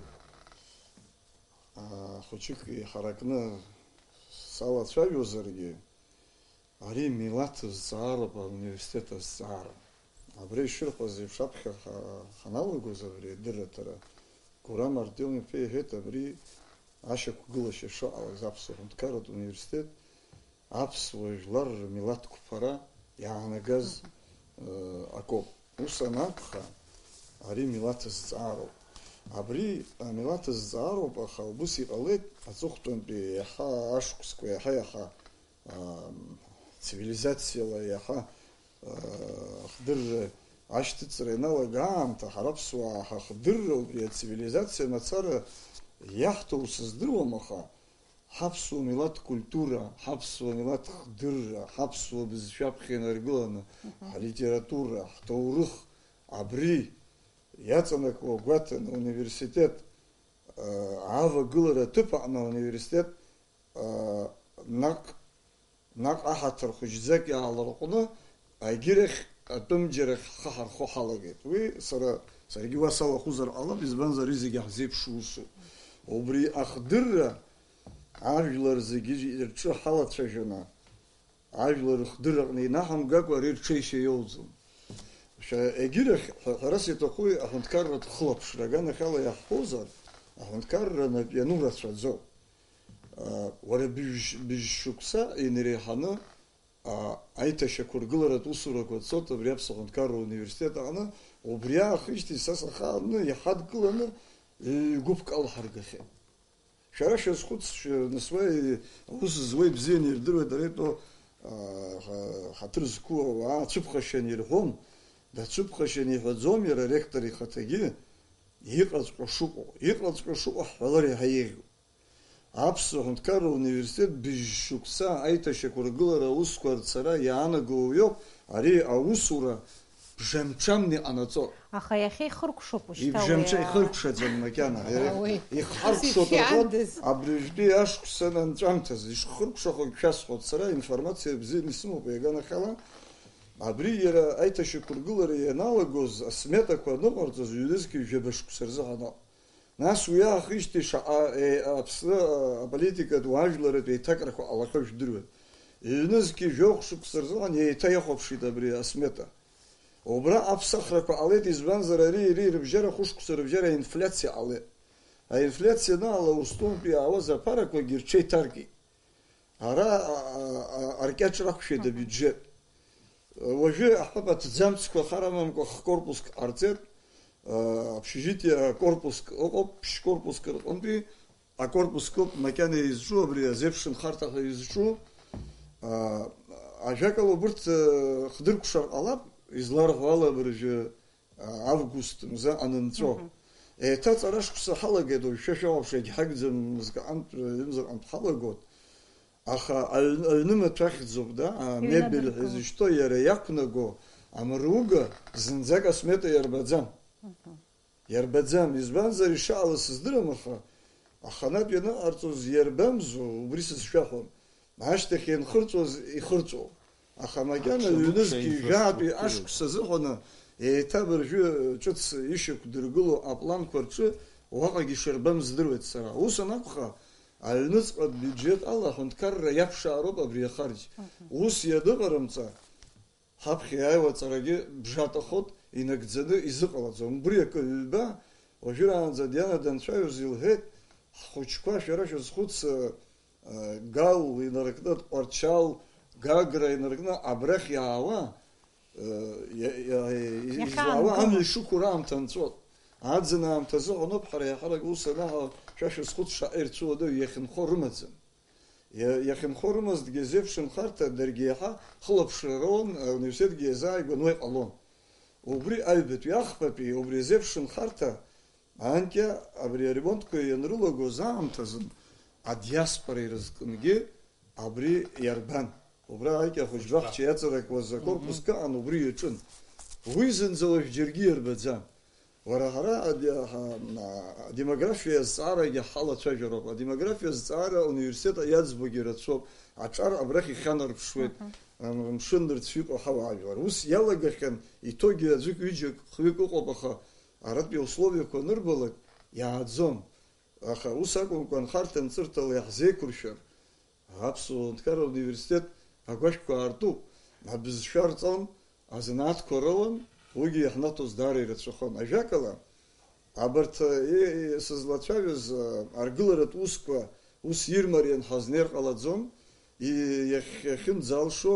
Аа, хәыҷык иҳаракны салацәажәозаргьы, ари милаҭ зҵаароуп, ауниверситет азҵаара. Абри ишырҳәаз еиԥш, аԥхьа ха-, ҳаналагоз абри адырраҭара, Гәырам Артиом-иԥа иҳәеит, абри ашьақәгылашьа шыҟалаз Аԥсуа Ҳәынҭқарратә университет аԥсуа жәлар рмилаҭ қәԥара иаанагаз, Мгм. э, акоуп. Ус анакәха, ари милаҭ зҵаароуп. Абри амилаҭ зҵаароуп, аха убыс иҟалеит, аҵыхәтәантәи иаҳа ашықәсқәа иаҳа-иаҳа, ам, цивилизациала иаҳа, а, ахдырра ашьҭыҵра ианалага аамҭа, ҳара аԥсуаа ҳахдырра убри ацивилизациа мацара иаҳҭо ус здыруам, аха ҳаԥсуа милаҭ культура, ҳаԥсуа милаҭ хдырра, ҳаԥсуа бызшәа аԥхьа инаргыланы, Мгм. Ҳлитература, ҳҭоурых, абри иаҵанакуа гәаҭаны ауниверситет, аа, авагылара аҭыԥ аҟны ауниверситет, аа, наҟ, наҟ аҳаҭыр хәыҷӡак иааларҟәны, егьирахь атәым џьарахь ҳхы ҳархо ҳалагеит. Уи сара, саргьы уа салахәызар ҟалап, избанзар, ари зегьы ҳзеиԥшу усуп. Убри ахдырра ажәлар зегьы рҿы ҳалацәажәаны, ажәлар рыхдырраҟны инаҳамгакәа ари рҽеишьа иоуӡом. Шәа-, егьирахь, ҳәа-, ҳәарас иаҭахуи аҳәынҭқарратә хылаԥшра аганахьала иаҳҳәозар, аҳәынҭқарра нап иану рацәаӡоуп. Уара быжь-, быжь шықәса инареиҳаны, а, аиҭашьақәыргыларатә усурақәа цоит абри Аԥсуа Ҳәынҭқарра Университет аҟны, убри аахижьҭеи са сахааны иҳадкыланы, ҩ-гәыԥк алҳаргахьеит. Шәара шәазхәыц, шәы-, нас уа, аус зуа ибзианы ирдыруеит, ари атәы, а, ҳа-, ҳаҭыр зқәу ауаа ацәыԥхашьаны ирҳәом, дацәыԥхашьаны иҳәаӡом иара аректор ихаҭагьы, иҟаҵәҟьоу шыҟоу, иҟаҵәҟьоу шыҟоу ҳҳәалар иаҳа еиӷьуп. Аԥсуа Ҳәынҭқарра Университет быжь шықәса аиҭашьақәыргылара аусқәа рцара иаанаго уаҩоуп ари аусура бжамҽамны иҟанаҵо. Аха иахьа ихыркәшоуп ушьҭа уи, Ибжамҽа а, ихыркәшаӡам макьана. Ус Ихҳаркәшо ишәиаандаз. Абыржәтәи ашықәсан анҵәамҭазы ишхыркәшахогь шәасҳәоит. Сара информациа бзианы исымоуп иаганахьала. Абри иара аиҭашьақәыргылара ианалагоз асметақәа аныҟарҵоз ҩнызқьи жәаба шықәса рзыҳәан ауп. Нас уи аахижьҭеи шаҟа, е, Аԥсны, а, аполитикатә уаажәларратә еиҭакрақәа ҟалахьоу жәдыруеит. Ҩнызқьи жәохә шықәса рзыҳәан еиҭа иахәаԥшит абри асмета. Убра аԥсахрақәа ҟалеит, избанзар, ари ири рыбжьара, хәышықәса рыбжьара аинфлиациа ҟалеит. Аинфлиациа анаала, Устәымтәи иаауаз аԥарақәагьы рҽеиҭаркит. Ара, а, а, а, аркьаҿ рақәшәеит абиуџьет. Уажәы аҳәап аҭӡамцқәа хар амамкәа х-корпуск ҟарҵеит. А, общежитие корпуск ыҟоуп, ԥшь-корпуск рҟынтәи акорпуск ауп макьана изҿу, абри азеиԥш нхарҭа ҳәа изҿу. А, ажәакала, убырҭ, а, хдыркәшар ҟалап, изларҳәо ала, абыржәы август мза анынҵәо. Мгм. Еиҭа аҵара шықәса ҳалагеит, уажә шәа шәахәаԥш, егьҳагӡам, мызкы ҟантә, ҩымзар ҟантә ҳалагоит. Аха аҩн-, аҩны маҭәа ахьӡуп, да, амебель ҳәа Инадыркыло. Изышьҭоу иара иақәнаго амруга зынӡак асмета иарбаӡам. Мгм. Иарбаӡам, избанзар, ишаала сыздырам, аха аханатә ианыҟарҵоз иарбамзу, убри сызшәаҳәом. Ашьҭахь ианхырҵәоз ихырҵәоуп. Аха макьана Аҽа ҩнызқьи нықәшәа жәаатәи инфраструктура. Ашықәс азыҳәаны еиҭа абыржәы ҿыц ишьақәдыргылоу апланқәа рҿы уаҟагьы ишырбам здыруеит сара. Ус анакәха, аҩныҵҟатә биуџьет ала аҳәынҭқарра иаԥшаароуп абри ахарџь. Мгм. Ус ианыҟарымҵа, ҳаԥхьа иааиуа аҵарагьы бжатахоит, инагӡаны изыҟалаӡом. Убри акы ҩба, уажәраанӡа Диана данцәажәоз илҳәеит, ҳхәыҷқәа шәара шәазхәыц, Гал инаркны, Тҟәарчал, Гагра инаркны абрахь иаауа, иа-, иа-, изаауа Иахьаангыло. Амҩа ишықәу раамҭа нҵәот. Аӡын аамҭазы ҳәа ноуп ҳара иаҳарак ус анаҳа, шәа шәазхәыц шаҟа ирцәыуада, иахьынхо рымаӡам. Иа-, иахьынхо рымазҭгьы азеиԥш нхарҭа даргьы иаҳа хылаԥшра роуан, ауниверситетгьы иазааигәан уа иҟалон. Убри аҩбатәи, ахԥатәи, убри азеиԥш нхарҭа Анкьа абри аремонтқәа ианрылагоз аамҭазын, адиаспора ирызкынгьы абри иарбан. Убра анкьа ахәыҷбаҳча иаҵанакуаз акорпус Мгм. Каан убри иаҿын. Уи зынӡа уажә џьаргьы иарбаӡам. Уара, ҳара ади-, ҳа-, а-, адемографиа азҵаарагьы ҳалацәажәароуп. Адемографиа азҵаара ауниверситет иаӡбогьы рацәоуп. Аҿар абрахь ихьанарԥшуеит. Мгм. Ам-, амшын нырцә иҟоу ҳауаажәлар. Ус иалагахьан, иҭогьы аӡәык, ҩыџьак, хҩык ыҟоуп, аха Аратәи аусловиақәа анырбалак, иааӡом. Аха ус акәымкәа, нхарҭа-нҵырҭала иаҳзеиқәыршәар, Аԥсуа Ҳәынҭқарра Университет агәашәқәа аартуп, абызшәа рҵон, азанааҭқәа роуан, уигьы иаҳнаҭоз даара ирацәахон. Ажәакала, абарҭ, е, е, сызлацәажәоз, а, аргыларатә усқәа ус ирмариан ҳазнеир ҟалаӡом, и-, иахь-, иахьынӡалшо,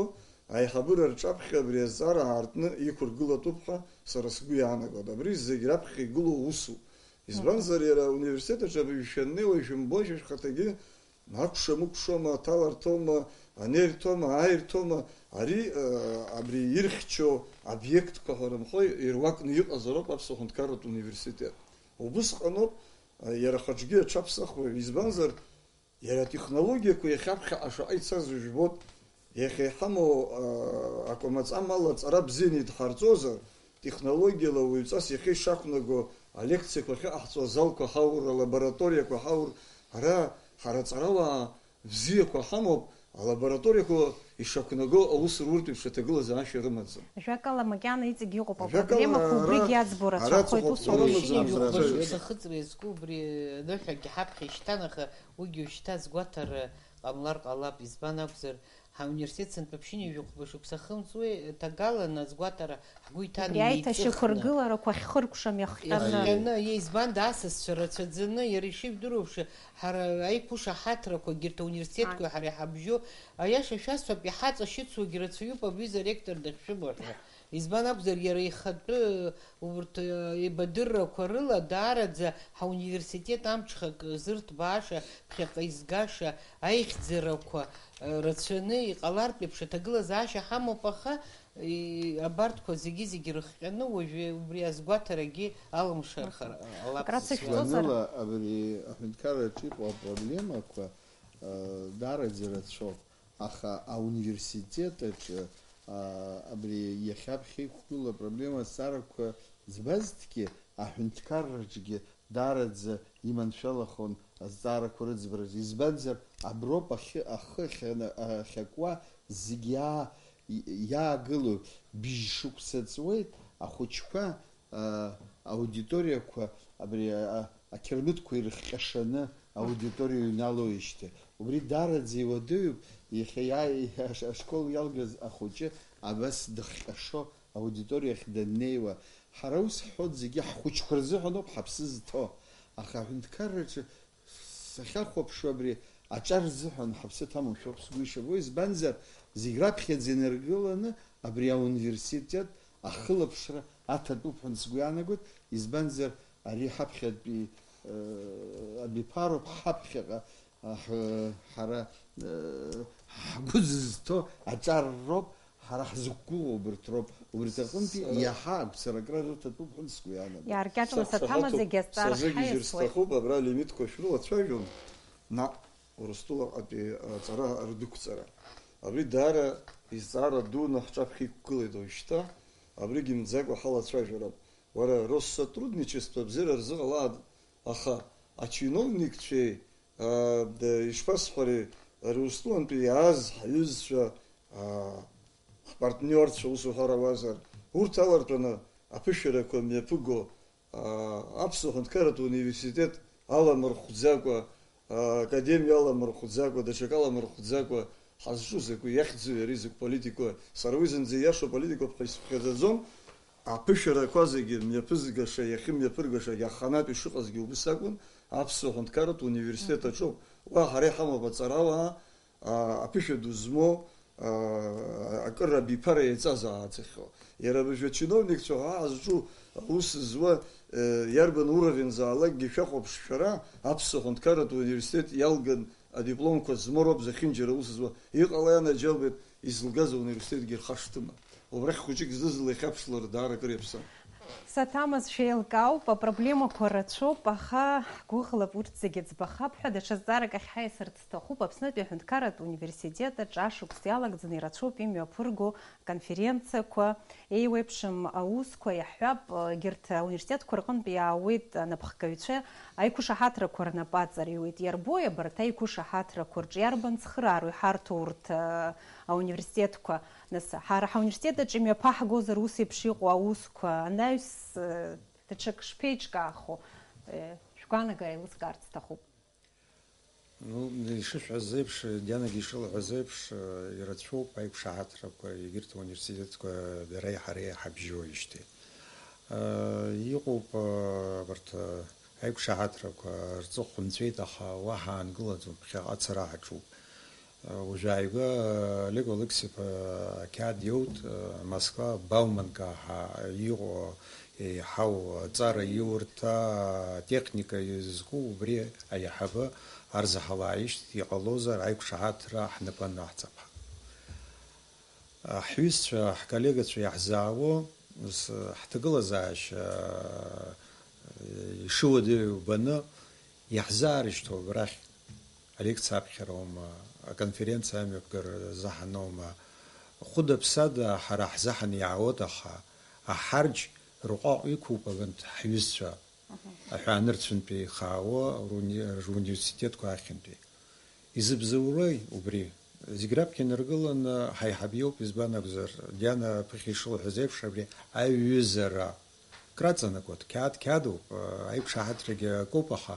аиҳабыра рҿаԥхьа абри азҵаара аартны иқәыргылатәуп ҳәа сара сгәы иаанагоит. Абри зегь раԥхьа игылоу усуп. Избанзар, иара ауниверситет аҿы абыржәы шәаннеи, уажә шәымбои, шәа шәхаҭагьы акәша-мыкәшома, аҭаларҭоума, анеирҭома, ааирҭома, ари, э, абри ирхьчо обиектқәа ҳәа рымхо ируакны иҟазароуп Аԥсуа Ҳәынҭқарратә Университет. Убысҟаноуп, э, иара ахаҿгьы аҽаԥсахуа, избанзар, Иара атехнологиақәа иахьаԥхьаҟа шаҟа ицаз ужәбоит, иахьа иҳамоу, а, акәамаҵамала аҵара бзианы идҳарҵозар, технологиала уаҩҵас иахьа ишақәнаго алекциақәа ахьыҟаҳҵо азалқәа ҳаур, алабораториақәа ҳаур, ара ҳара аҵарауаа бзиақәа ҳамоуп, алабораториақәа ишақәнаго аус руртә еиԥш аҭагылазаашьа рымаӡам. Ажәакала, макьана иҵегь иҟоуп Ажәакала, апроблемақәа, ара, убригь иаӡбо ара рацәахоит, ус ҵыхәаԥҵәара уаҩы амаӡам, ишимҩуа. Ара Хәба шықәса ахыҵра иазку убри аныҳәагьы ҳаԥхьа ишьҭан, аха уигьы уажәшьҭа азгәаҭара ҟамлар ҟалап, избан акәзар, Ҳауниверситет сынтәа ԥшьынҩажәи хәба шықәса ахьымҵуеи, ҭагаланы азгәаҭара ҳгәы иҭан. Убри еиҭашьақәыргыларақәа хьхыркәшам иахҟьаны. Иахҟьаны, иеизбанда асасцәа рацәаӡаны, иара ишыжәдыруа еиԥш, ҳара аиқәышаҳаҭрақәа, егьырҭ ауниверситетқәеи ҳареи ҳабжьоу, аиаша шәасҳәап, иҳаҵашьыцуагьы рацәаҩуп абҩыза аректор дахьшәымоу ҳәа. Избан акәзар, иара ихатәы, урҭ, э, еибадыррақәа рыла даараӡа ҳауниверситет амҽхак зырҭбааша, ԥхьаҟа изгаша аихьӡарақәа, э, рацәаны иҟалартә еиԥш аҭагылазаашьа ҳамоуп, аха, и-, абарҭқәа зегьы-зегьы рыхҟьаны уажәы убри азгәаҭарагьы алымшархар ҟалап. Акрацәа сызшәоит. Шәҵозар? Гәаныла абри аҳәынҭқарраҿы иҟоу апроблемақәа, э, даараӡа ирацәоуп. Аха ауниверситет аҿы, аа, абри иахьаԥхьа иқәгылоу апроблема азҵаарақәа ӡбазҭгьы, аҳәынҭқарраҿгьы даараӡа иманшәалахон азҵаарақәа рыӡбараз. Избанзар, аброуп ахьы-, ахы ахьана-, ахьакуа зегь иаа-, иаагылоу. Бжь шықәса ҵуеит, ахәыҷқәа, аа, аудиториақәа абри, а, ақьырмытқәа ирыхҟьашаны аудиториа иҩналоижьҭеи. Убри даараӡа иуадаҩуп, иахьа иааи-, аш-, ашкол иалгаз ахәыҷы абас дыхҟьашо аудиториахь даннеиуа. Ҳара ус ҳҳәоит, зегьы ҳхәыҷқәа рзыҳәаноуп ҳаԥсы зҭоу. Аха аҳәынҭқарраҿы сахьахәаԥшуа абри аҿар рзыҳәан ҳаԥсы ҭамоушәоуп сгәы ишабо, избанзар, зегь раԥхьаӡа инаргыланы абри ауниверситет ахылаԥшра аҭатәуп ҳәа сгәы иаанагоит, избанзар, ари ҳаԥхьатәи, э, абиԥароуп, ҳаԥхьаҟа, э, ҳ-, ҳара, э, ҳгәы зызҭо аҿар роуп, ҳара ҳзықәгәыӷуа убырҭ роуп, убырҭ рҟынтәи Сара иаҳа агәцаракра рыҭатәуп ҳәа сгәы иаанагоит. Иааркьаҿны саҭама сақәшаҳаҭуп, зегьы азҵаара сазыгьежьыр ҳаиасуеит. Сҭахуп, абра алимитқәа шәрылацәажәон, наҟ Урыстәылаҟатәи аҵара рдәықәҵара. Абри даара изҵаара дуны ҳҿаԥхьа иқәгылеит уажәшьҭа, абригь имӡакәа ҳалацәажәарым. Уара, Россотрудничество бзиара рзыҟалааит, аха ачиновникцәеи, аа, д-, ишԥасҳәари, ари Урыстәылантәи иааз ҳҩызцәа, аа, ҳпартниорцәа, ус уҳәар ауазар, урҭ аларҵәаны аԥышәарақәа мҩаԥыго, аа, Аԥсуа Ҳәынҭқарратә Университет аламырхәӡакәа, аа, академиа аламырхәӡакәа, даҽак аламырхәӡакәа ҳазҿу закәи, иахьӡу иареи закә политикои? Сара уи зынӡа ииашоу политикоуп ҳәа исыԥхьаӡаӡом. Аԥышәарақәа зегьы мҩаԥызгаша, иахьымҩаԥыргаша, иаханатә ишыҟазгьы убыс акәын, Аԥсуа Ҳәынҭқарратә Университет аҿоуп. Уа ҳара иҳамоуп аҵарауаа, аа, аԥышәа ду змоу, аа, акыр абиԥара еиҵазааӡахьоу. Иара абыржәы ачиновникцәа ҳәа ҳазҿу аус зуа, э, иарбан уровензаалакгьы шәахәаԥш шәара, Аԥсуа Ҳәынҭқарратә Университет иалган адипломқәа змоу роуп зехьынџьара аус зуа. Иҟалеи анаџьалбеит, изылгаз ауниверситетгьы рхашҭыма. Убрахь хәыҷык знызынла ихьаԥшлар даара акыр иаԥсам. Саҭамыз шәеилкаауп, апроблемақәа рацәоуп, аха ҳгәыӷлап урҭ зегьы ӡбахап ҳәа, даҽа зҵаарак ахь ҳаиасырц сҭахуп. Аԥснытәи аҳәынҭқарратә университет аҿы ашықәс иалагӡаны ирацәоуп имҩаԥырго конференциақәа, еиуеиԥшым аусқәа, иаҳҳәап, егьырҭ ауниверситетқәа рҟынтә иаауеит анапхгаҩцәа, аиқәышаҳаҭрақәа рнапы аҵариуеит. Иарбои абарҭ аиқәышаҳаҭрақәа рҿы, иарбан цхыраароу иҳарҭо урҭ, э, ауниверситетқәа? Нас, ҳара ҳауниверситет аҿы имҩаԥаҳгозар ус еиԥш иҟоу аусқәа, анаҩс, э, даҽак шԥеиҿкаахо, э, шәгәаанагара еилыскаарц сҭахуп. Ну, ишышәҳәаз еиԥш, Дианагьы ишылҳәаз еиԥш, э, ирацәоуп аиқәшаҳаҭрақәа, егьырҭ ауниверситетқәа дареи ҳареи ҳабжьоижьҭеи. Э, иҟоуп, э, абарҭ, э, аиқәшаҳаҭрақәа рҵыхә нҵәеит, аха уаҳа аангылаӡом, ԥхьаҟа ацара ҳаҿуп. Уажәааигәа Олег Алықьс-иԥа ақьаад иоут, Москва Бауманка ҳәа иҟоу еиҳау аҵара иурҭа атехника изку убри аиҳабы арзаҳалааишт, иҟалозар аиқәшаҳаҭра ҳнапы анаҳҵап ҳәа. Ҳҩызцәа, ҳколлегацәа иаҳзаауа, ус, ҳҭагылазаашьа ишыуадаҩу баны, иаҳзаарышьҭуа абрахь алекциа аԥхьароума, аконференциа амҩаԥгара заҳаноума, хәыда-ԥсада ҳара ҳзаҳаны иаауеит, аха аҳарџь рҟәаҟә иқәуп абанҭ ҳҩызцәа, аҳәаанырцәынтәи ихаауа руни-, руниверситетқәа ахьынтәи. Изыбзоурои убри? Зегь раԥхьа инаргыланы ҳаиҳаб иоуп, избан акәзар, Диана ԥыхьа ишылҳәаз еиԥш, абри аҩызара краҵанакуеит, қьаад-қьаадуп, аиқәшаҳаҭрагьы акоуп, аха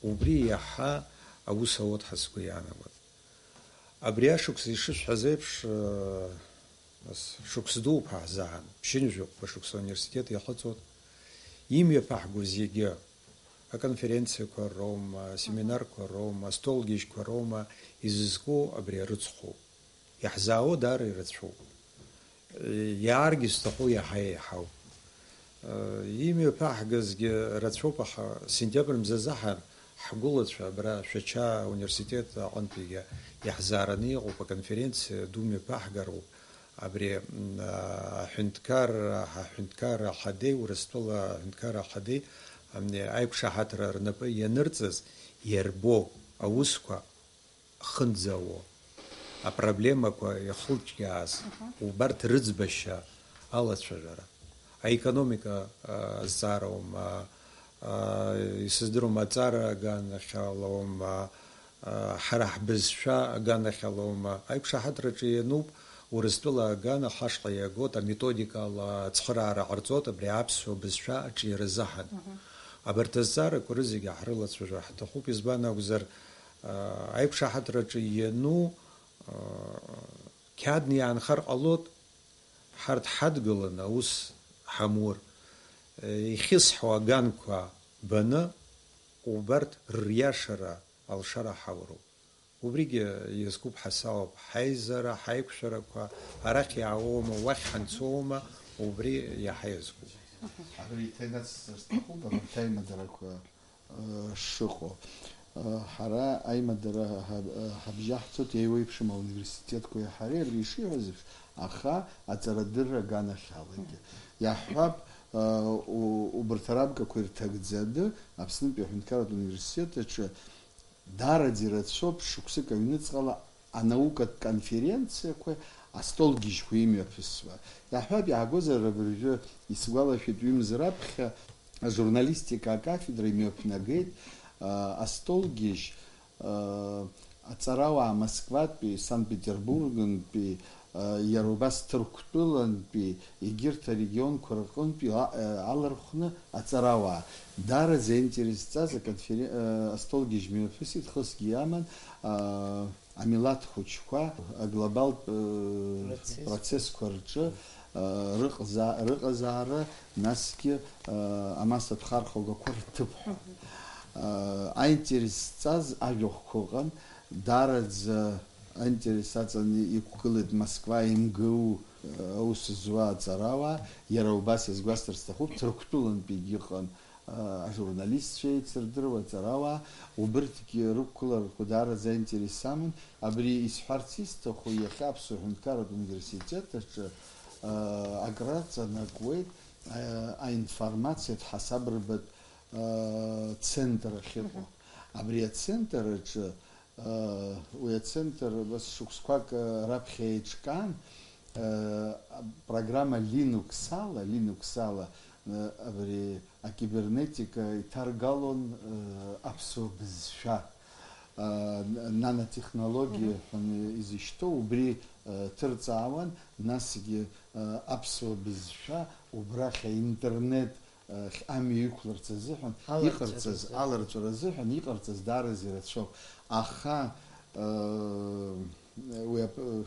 убри иаҳа аус ауеит ҳәа сгәы иаанагоит. Абри ашықәс ишысҳәаз еиԥш, э, нас, шықәс дууп ҳа ҳзаан, ԥшьынҩажәи хәба шықәса ауниверситет иахыҵуеит. Имҩаԥаҳго зегьы, аконференциақәа роума, асеминарқәа роума, астолгьежьқәа роума, изызку абри арыцхәоуп. Иаҳзаауа даара ирацәоуп. Иааргьы зҭаху иаҳа еиҳауп. Имҩаԥаҳгазгьы рацәоуп, аха сентиабр мзазы ҳа, ҳгәылацәа абра Шәача ауниверситет аҟынтәигьы иаҳзаараны иҟоуп, аконференциа ду мҩаԥаҳгароуп. Абри, м, аҳәынҭқар, аҳәынҭқар ахадеи, Урыстәыла аҳәынҭқар ахадеи, м, аиқәшаҳаҭра рнапы ианырҵаз, иарбоу аусқәа хынӡауо, апроблемақәа ихылҿиааз, Аҳа. убарҭ рыӡбашьа алацәажәара, аекономика, а, азҵаара аума, а, исыздыруам, аҵара аганахьала аума, а, ҳара ҳбызшәа аганахьала аума, аиқәшаҳаҭраҿы иануп, Урыстәыла агана ҳашҟа иагоит, аметодикала ацхыраара ҟарҵоит абри аԥсуа бызшәа аҿиаразы ҳәа. Мгм. Абарҭ азҵаарақәа рызегьы ҳрылацәажәар ҳҭахуп, избан акәзар, Аиқәшаҳаҭраҿы иану, қьаадны иаанхар ҟалоит, ҳарҭ ҳадгыланы аус ҳамур, ихьысҳауа аганқәа баны, убарҭ рриашара алшара ҳауроуп. Убригьы иазкуп ҳәа салоуп, ҳаизара, ҳаиқәшәарақәа, арахь иаауоума, уахь ҳанцоума, убри иаҳа иазкуп. Абри еиҭа инацысҵар сҭахуп, абарҭ аимадарақәа шыҟоу. Ҳара аимадара ҳабжьаҳцоит еиуеиԥшым ауниверситетқәеи ҳареи, абри ишиҳәаз еиԥш, аха аҵарадырра аганахьалагьы. Иаҳҳәап, убарҭ арамкақәа ирҭагӡаны Аԥснытәи аҳәынҭқарратә университет аҿы даараӡа ирацәоуп шықәсык аҩныҵҟала анаукатә конференциақәеи астолгьежьқәеи имҩаԥысуа. Иаҳҳәап, иаагозар, абыржәы исгәалашәеит, ҩымз раԥхьа ажурналистика акафедра имҩаԥнагеит, а, астолгьежь, а, аҵарауаа Москватәи, Санкт-Петербургнтәи, а, иара убас Ҭырқәтәылантәи, егьырҭ арегионқәа рҟынтәи а-, а-, алархәны аҵарауаа. Даараӡа аинтерес зҵаз аконферен-, а, астолгьежь мҩаԥысит, хысгьы иаман, а, амилаҭ хәыҷқәа аглобалтә, э, Процесс. Процессқәа рҿы, э, рыҟаза-, рыҟазаара, насгьы, э, амассатә хархәагақәа рҭыԥҳәа. Мгм. Э, аинтерес зҵаз ажәахәқәа ыҟан, даараӡа аинтерес аҵаны иқәгылеит Москва МГУ, э, аус зуа аҵарауаа, иара убас иазгәасҭар сҭахуп, Ҭырқәтәылантәигьы ыҟан, ажурналистцәа еицырдыруа аҵарауаа, убырҭгьы рықәгыларақәа даараӡа аинтерес аман. Абри исҳәарц исҭаху, иахьа Аԥсуа ҳәынҭқарратә университет аҿы, а, акраҵанакуеит, а, аинформациатә ҳасабрбатә, а, центр ахьыҟоу. Мгм. Абри ацентр аҿы Уи ацентр, бас, шықәсқәак раԥхьа еиҿкаан, программа Linux ала, Linux ала, абри акибернетика иҭаргалон аԥсуа бызшәа, нанотехнологиа Мгм. ҳәа изышьҭоу, убри ҭырҵаауан, насгьы аԥсуа бызшәа убрахь аинтернет ахь амҩа иқәларц азыҳәан, Аларҵәара иҟарҵаз, азыҳәан. Аларҵәара азыҳәан иҟарҵаз даараӡа ирацәоуп. Аха, э, уи ап-, э,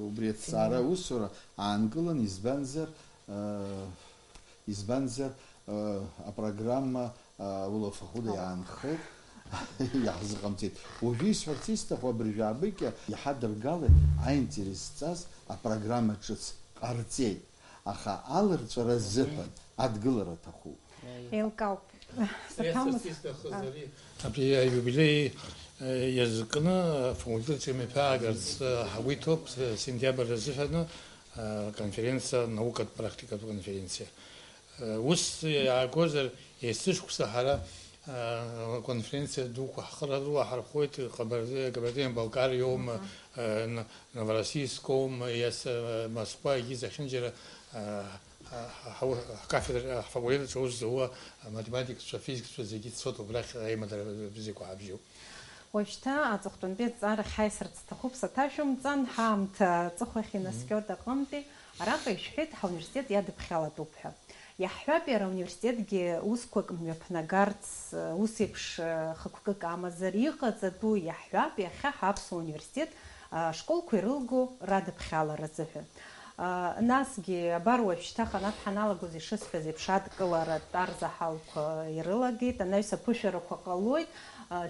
убри аҭҵаара Финал. Аусура аанкылан, избанзар, э, избанзар, э, апрограмма, э, улафахәыда Ала. Иаанхеит, иаҳзыҟамҵеит. Уажәы исҳәарц исҭаху, абыржәабыкьа иҳадыргалеит аинтерес зҵаз апрограмма ҿыц ҟарҵеит. Аха аларҵәара азыҳәан адгылара аҭахуп. Еилкаауп. Саҭамыз. Сҭахыз А. Ари. Абри аиубилеи, э, иазкны афакультет имҩаԥаагарц, э, ҳагәы иҭоуп, э, сентиабр азыҳәаны, э, конференциа, наукатә практикатә конференциа. Э, ус иаагозар, есышықәса ҳара, э, конференциа дуқәа ҳхы рыла ҳархоит, Кабарде-, Кабардино-Балкариоума, Аҳа. э, Н-, Новороссийскоума, иас-, э, Москва, егьи зехьынџьара, э, ҳа-, ҳа-, ҳкафедра, ҳфакультет аҿы аус зуа аматематикцәа, афизикцәа зегьы цоит убрахь аимадара бзиақәа ҳабжьоуп. Уажәшьҭа аҵыхәтәантәи азҵаарахь ҳаисырц сҭахуп, саҭашәымҵан, ҳаамҭа аҵыхәахь инаскьоит аҟынтәи. Араҟа ишәҳәеит ҳауниверситет иадыԥхьалатәуп ҳәа. Иаҳҳәап, иара ауниверситетгьы усқәак мҩаԥнагарц, ус еиԥш хықәкык амазар, иҟаҵатәу иаҳҳәап, иахьа ҳаԥсуа университет ашколқәа ирылго радыԥхьалара азыҳәан. Насгьы, абар уажәшьҭа ханатә ҳаналагоз ишысҳәаз еиԥш, адкыларатә арзаҳалқәа ирылагеит, анаҩс аԥышәарақәа ҟалоит,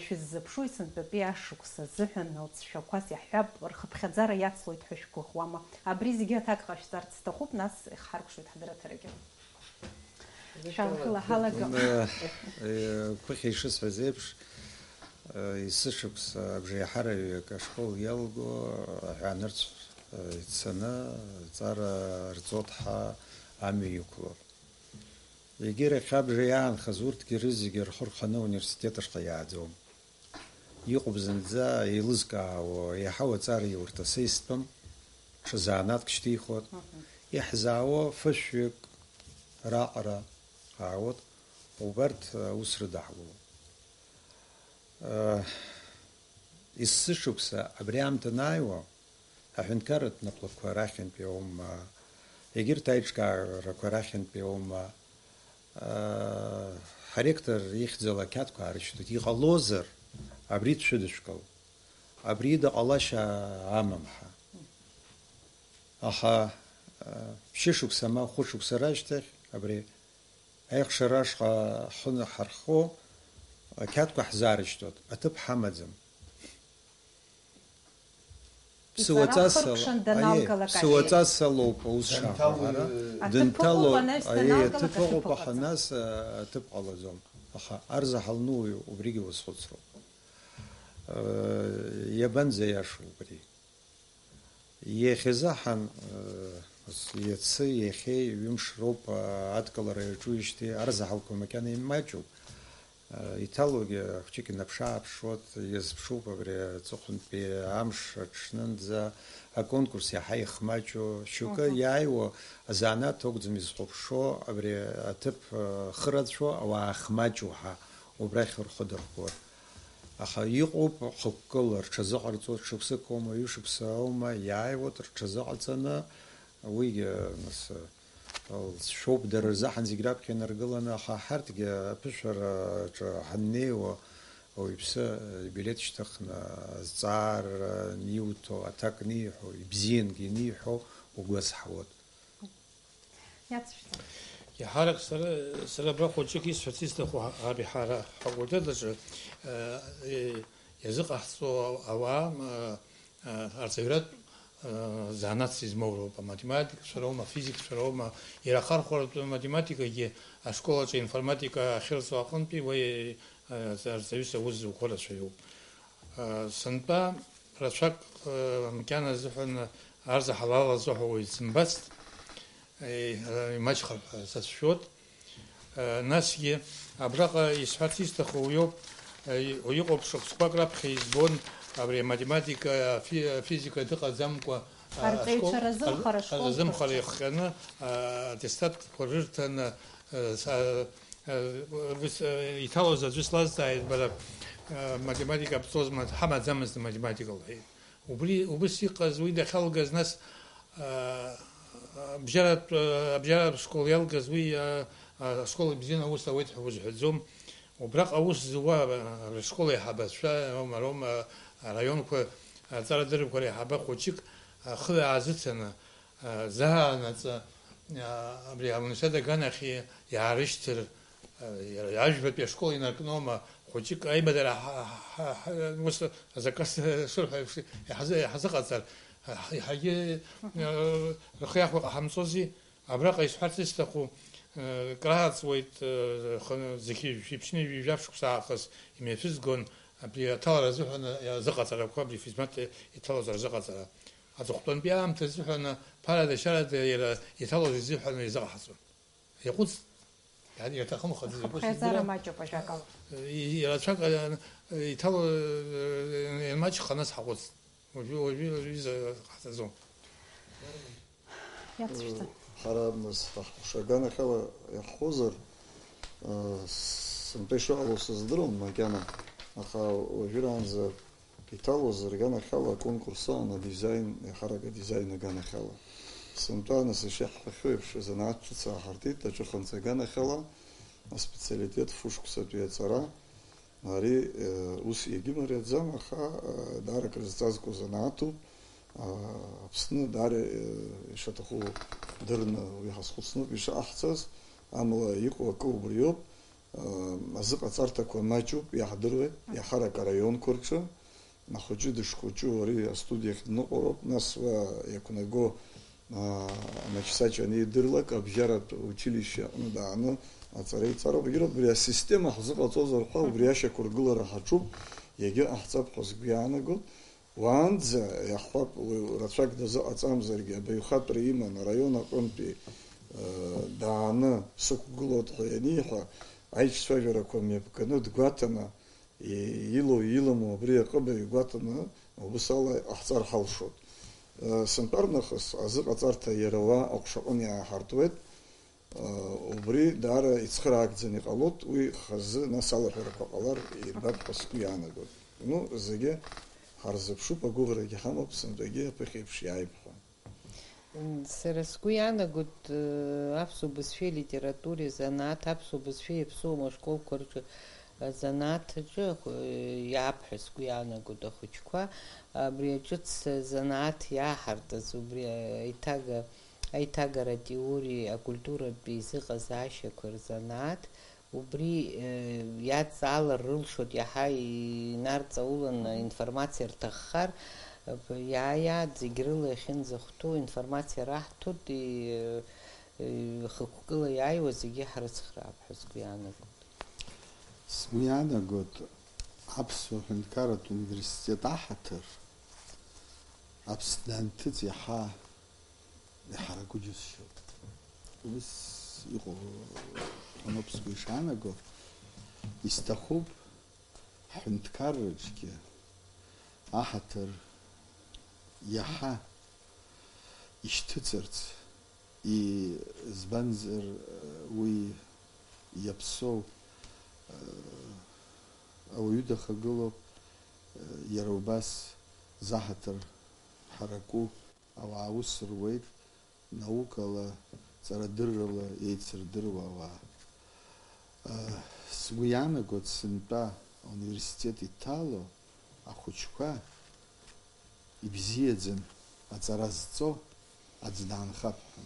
шәыззыԥшу есынтәатәи ашықәс азыҳәан алҵшәақәас иаҳҳәап, рхыԥхьаӡара иацлоит ҳәа шәгәыӷуама? Абри зегьы аҭак ҟашәҵарц сҭахуп, нас ихҳаркәшоит ҳадырраҭарагьы. Шәанхыла ҳалагап. Ԥыхьа ишысҳәаз еиԥш, есышықәса абжеиҳараҩык ашкол иалго аҳәаанырцә ицаны, аҵара рҵот ҳәа амҩа иқәлон. Егьырахь абжа иаанхаз урҭгьы рызегьы рхы рханы ауниверситет ашҟа иааӡом. Иҟоуп зынӡа еилызкаауа, еиҳау аҵара иурҭа са истәым, ҽа заанаҭк шьҭихуан. Иаҳзаауа фышәҩык раҟара аауеит, убарҭ аус рыдаҳулон. Есышықәса абри аамҭа анааиуа, аҳәынҭқарратә наплакқәа рахьынтәи аума, егьырҭ аиҿкаарақәа рахьынтәи аума, ҳаректор ихьӡала ақьаадқәа аарышьҭуеит, иҟалозар, абри дшәыдышәкыл, абри ида ҟалашьа амам ҳәа. Аха, ԥшьышықәса ма хәышықәса рашьҭахь абри аихшара ашҟа ҳхы ҳарххо, ақьаадқәа ҳзаарышьҭуеит, аҭыԥ ҳамаӡам. Ԥсуаҵас ала, аиеи, ԥсуаҵас алоуп аус шаҳҳәара. Аҭыԥ ыҟоуп, анаҩс даналгалак аҭыԥ ыҟоуп, аха нас, а, аҭыԥ ҟалаӡом. Аха арзаҳал ануаҩу убригьы уазхәыцроуп. Э, иабанӡаиашоу убри? Иахьазаҳан, э, иацы, иахьеи ҩымш роуп, а, адкылара иаҿуижьҭеи арзаҳалқәа макьана имаҷуп. Иҭалогьы хәҷык инаԥш-ааԥшуеит, иазԥшуп абри аҵыхәантәи амш аҽнынӡа аконкурс иаҳа ихмаҷу, шьоукы Мгм. иааиуа азанааҭ акәӡам изхәаԥшуа, абри аҭыԥ, э, хырацәоу ауаа ахмаҷу ҳәа убрахь рхы дырхәоит. Аха иҟоуп хықәкыла, рҽазыҟарҵоит, шықәсык аума, ҩышықәса аума, иааиуеит рҽазыҟаҵаны, уигьы, нас, Лҵшәоуп дара рзаҳан зегь раԥхьа инаргыланы, аха ҳарҭгьы аԥышәараҿы ҳаннеиуа, ауаҩԥсы ибилеҭ шьҭыхны, азҵаара аниуҭо, аҭак аниҳәо, ибзиангьы аниҳәо угәы азҳауеит. Иацшәҵа. Иаҳарак сара, сара абра хәыҷык исҳәарц исҭаху ҳа-, ҳара, ҳара ҳфакультет аҿы, э, э, иазыҟаҳҵо ауаа, э, Арҵаҩратә, э, занааҭс измоу роуп, аматематикцәа роума, афизикцәа роума, иара ахархәаратә математикагьы ашкол аҿы информатика ахьырҵо аҟынтәи уи, э, арҵаҩыс аус зуқәо рацәаҩуп. Э, сынтәа рацәак, э, макьана азыҳәан арзаҳал алазо ҳәа уаҩ дсымбацт, э, имаҷхар ҳәа сацәшәоит. Насгьы абраҟа исҳәарц исҭаху уиоуп, иҟоуп шықәсқәак раԥхьа избон абри аматематика, афи-, афизика дыҟаӡамкәа, а, Арҵаҩцәа ашкол-, рзымхара, а, школқәа рзымхара рҿы. Иахҟьаны, а, аттестатқәа рырҭан, а, са-, а, ус, а, иҭалоз аӡәы слазҵааит, бара, а, математика бҵозма, ҳамаӡамызт аматематика, лҳәеит. Убри, убыс иҟаз, уи дахьалгаз, нас, аа, абжьаратә, абжьаратә школ иалгаз, уи, аа, ашкол ибзианы аус ауеит ҳәа узҳәаӡом. Убраҟа аус зуа, аа, рышкол аиҳабацәа, роума, роума, араионқәа аҵарадыррақәа реиҳабы хәыҷык, аа, хыла аазыцаны, заанаҵы, а, абри ауниверситет аганахь иаарышьҭыр, а, иара ажәбатәи ашкол инаркноума, хәыҷык аимадара ҳа-, ҳа-, ҳа-, ус азаказ шырҳәо еиԥш иҳазы-, иҳазыҟаҵар, ҳа-, иаҳагьы, а, рхы иахәо ҟаҳамҵози. Абраҟа исҳәарц исҭаху, а, крааҵуеит, а, хы-, зқьи жәшәи ԥшьни жәаф шықәса аахыс имҩаԥызгон абри аҭалара азыҳәан азыҟаҵарақәа, абри физмаҭ иҭалоз азыҟаҵара. Аҵыхәтәантәи аамҭа азыҳәан ԥарада-шьарада иара иҭалоз изыҳәан изыҟаҳҵон. Иаҟәыҵт, иа-, иаҭахымхаӡаз, иаҟәыҵт, Ахыԥхьаӡара издыруан. Маҷуп ажәакала. И-, и-, рацәак, а, иҭало, а, ианмаҷха нас ҳаҟәыҵт. Уажәы, уажәы, уажәы изы ҟаҳҵаӡом. Иацшәҵа. Ҳара нас ҳаҳкәша аганахьала иаҳхозар, а, сынтәа ишыҟало сыздыруам макьана, аха уажәраанӡа Иҭалоз рганахьала аконкурс аан адизаин, еиҳарак адизаин аганахьала. Сынтәа, нас, ишиаҳҳәахьоу еиԥш, азанааҭ ҿыц ааҳартит, аҿыханҵа аганахьала аспециалитет фышықәсатәи аҵара. Ари, э, ус иагьымариаӡам, аха, э, даара акрызҵазкуа занааҭуп. Аԥсны даара ишаҭаху дырны уи ҳазхәыцноуп ишаҟаҳҵаз, амала иҟоу акы убриоуп. Азыҟаҵарҭақәа маҷуп, иаҳдыруеит, иаҳарак араионқәа рҿы. Ахәыҷы дышхәыҷу ари астудиахь дныҟәароуп, нас уа иақәнаго амаҷсаҷ анидырлак, абжьаратә училишьче аҟны дааны аҵара иҵароуп. Егьырҭ убри асистема ҳзыҟаҵозар ҳәа, убри ашьақәыргылара ҳаҿуп, иагьыҟаҳҵап ҳәа сгәы иаанагоит. Уаанӡа иаҳҳәап, уаҩ рацәак дазыҟаҵамзаргьы, абаҩхатәра иман араион аҟынтәи, э, дааны сықәгылоит ҳәа ианиҳәа, аиҿцәажәарақәа мҩаԥганы дгәаҭаны, и-, илоу иламоу абри аҟыбаҩ гәаҭаны, убыс ала иҟаҳҵар ҳалшоит. Э, сынтәарнахыс азыҟаҵарҭа иара уа аҟәшаҟын иааҳартуеит. Убри даара ицхыраагӡаны иҟалоит, уи хазы нас алаҳәарақәа ҟалар ирбап ҳәа сгәы иаанагоит. Ну, зегьы ҳарзыԥшуп, агәыӷрагьы ҳамоуп, сынтәагьы аԥыхьеиԥш иааип ҳәа. Сара сгәы иаанагоит, аԥсуа бызшәеи литературеи занааҭ, аԥсуа бызшәеи иаԥсоума ашколқәа рҿы азанааҭ аҿы иаап ҳәа сгәы иаанагоит ахәыҷқәа. Абри аҿыц занааҭ иааҳартыз, убри аиҭага аиҭагара атеориеи акультуратә еизыҟазаашьақәеи рзанааҭ, убри, э, иадҵаалар рылшоит, иаҳа инарҵауланы информациа рҭаххар, э, иааиааит, зегь рыла иахьынӡахәҭоу информациа раҳҭоит, и-, э, хықәкыла иааиуа зегьы ҳрыцхраап ҳәа сгәы иаанагоит. Сгәы иаанагоит, Аԥсуа ҳәынҭқарратә университет аҳаҭыр Аԥсны анҭыҵ иаҳа иҳараку џьысшьоит. Ус иҟоу ҳәаноуп сгәы ишаанаго, исҭахуп ҳҳәынҭқарраҿгьы аҳаҭыр иаҳа ишьҭыҵырц, и-, избанзар, уи иаԥсоу, ауаҩы дахагылоуп, иара убас заҳаҭыр ҳараку ауаа аус руеит, наукала, ҵарадыррала еицырдыруа ауаа. Сгәы иаанагоит, сынтәа ауниверситет иҭало ахәыҷқәа ибзиаӡам, аҵара зҵо аӡә даанхап ҳәа.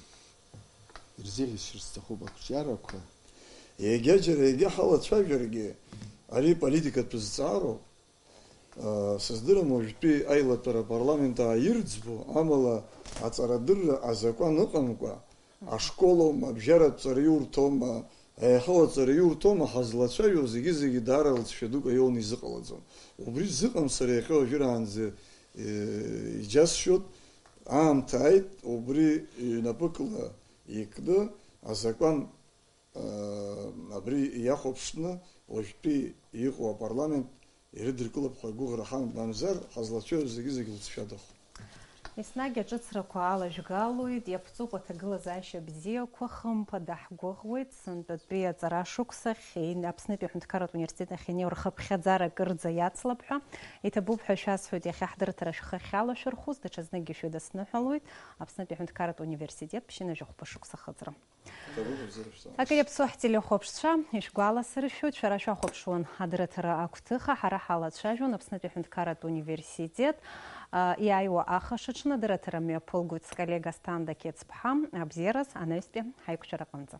Ирзеиӷьасшьар сҭахуп ақәҿиарақәа. Егьа џьара егьа ҳалацәажәаргьы, ари политикатә зҵаароуп. Сыздырам уажәтәи аилатәара апарламент ааирӡбо, амала аҵарадырра азакәан ыҟамкәа, ашколоума, абжьаратә ҵараиурҭоума, аиаҳау аҵараиурҭоума ҳазлацәажәо зегьы-зегьы даара лҵшәа дук аиоуны изыҟалаӡом. Убри зыҟамзар иахьа уажәраанӡа, э, иџьасшьоит, аамҭа ааит, убри ҩнапыкла икны азакәан Абри иахәаԥшны уажәтәи иҟоу апарламент ирыдыркылап ҳәа агәыӷра ҳамоуп, мамзар ҳазлацәажәо зегьы-зегь лҵшәадахоит. Еснагь аҿыцрақәа алажәгалоит, иаԥҵоуп аҭагылазаашьа бзиақәа, хымԥада ҳгәыӷуеит, сынтәатәи аҵара шықәсахь, Аԥснытәи аҳәынҭқарратә университет ахь инеиуа рхыԥхьаӡара акырӡа иацлап ҳәа. Иҭабуп ҳәа шәасҳәоит, иахьа ҳдырраҭара шәхы ахьалашәырхәыз, даҽазныкгьы шәыдысныҳәалоит. Аԥснытәи аҳәынҭқарратә университет ԥшьынажәахәба шықәса ахыҵра. Акы иаԥсоу ҳтелехәаԥшцәа, ишәгәаласыршәоит, шәара шәахәаԥшуан адырраҭара агәҭыха, ҳара ҳалацәажәон Аԥснытәи аҳәынҭқарратә университет, а, иааиуа ахашаҽны адырраҭара мҩаԥылгоит сколлега Асҭанда Қьецԥҳа, абзиараз, анаҩстәи ҳаиқәшәараҟынӡа.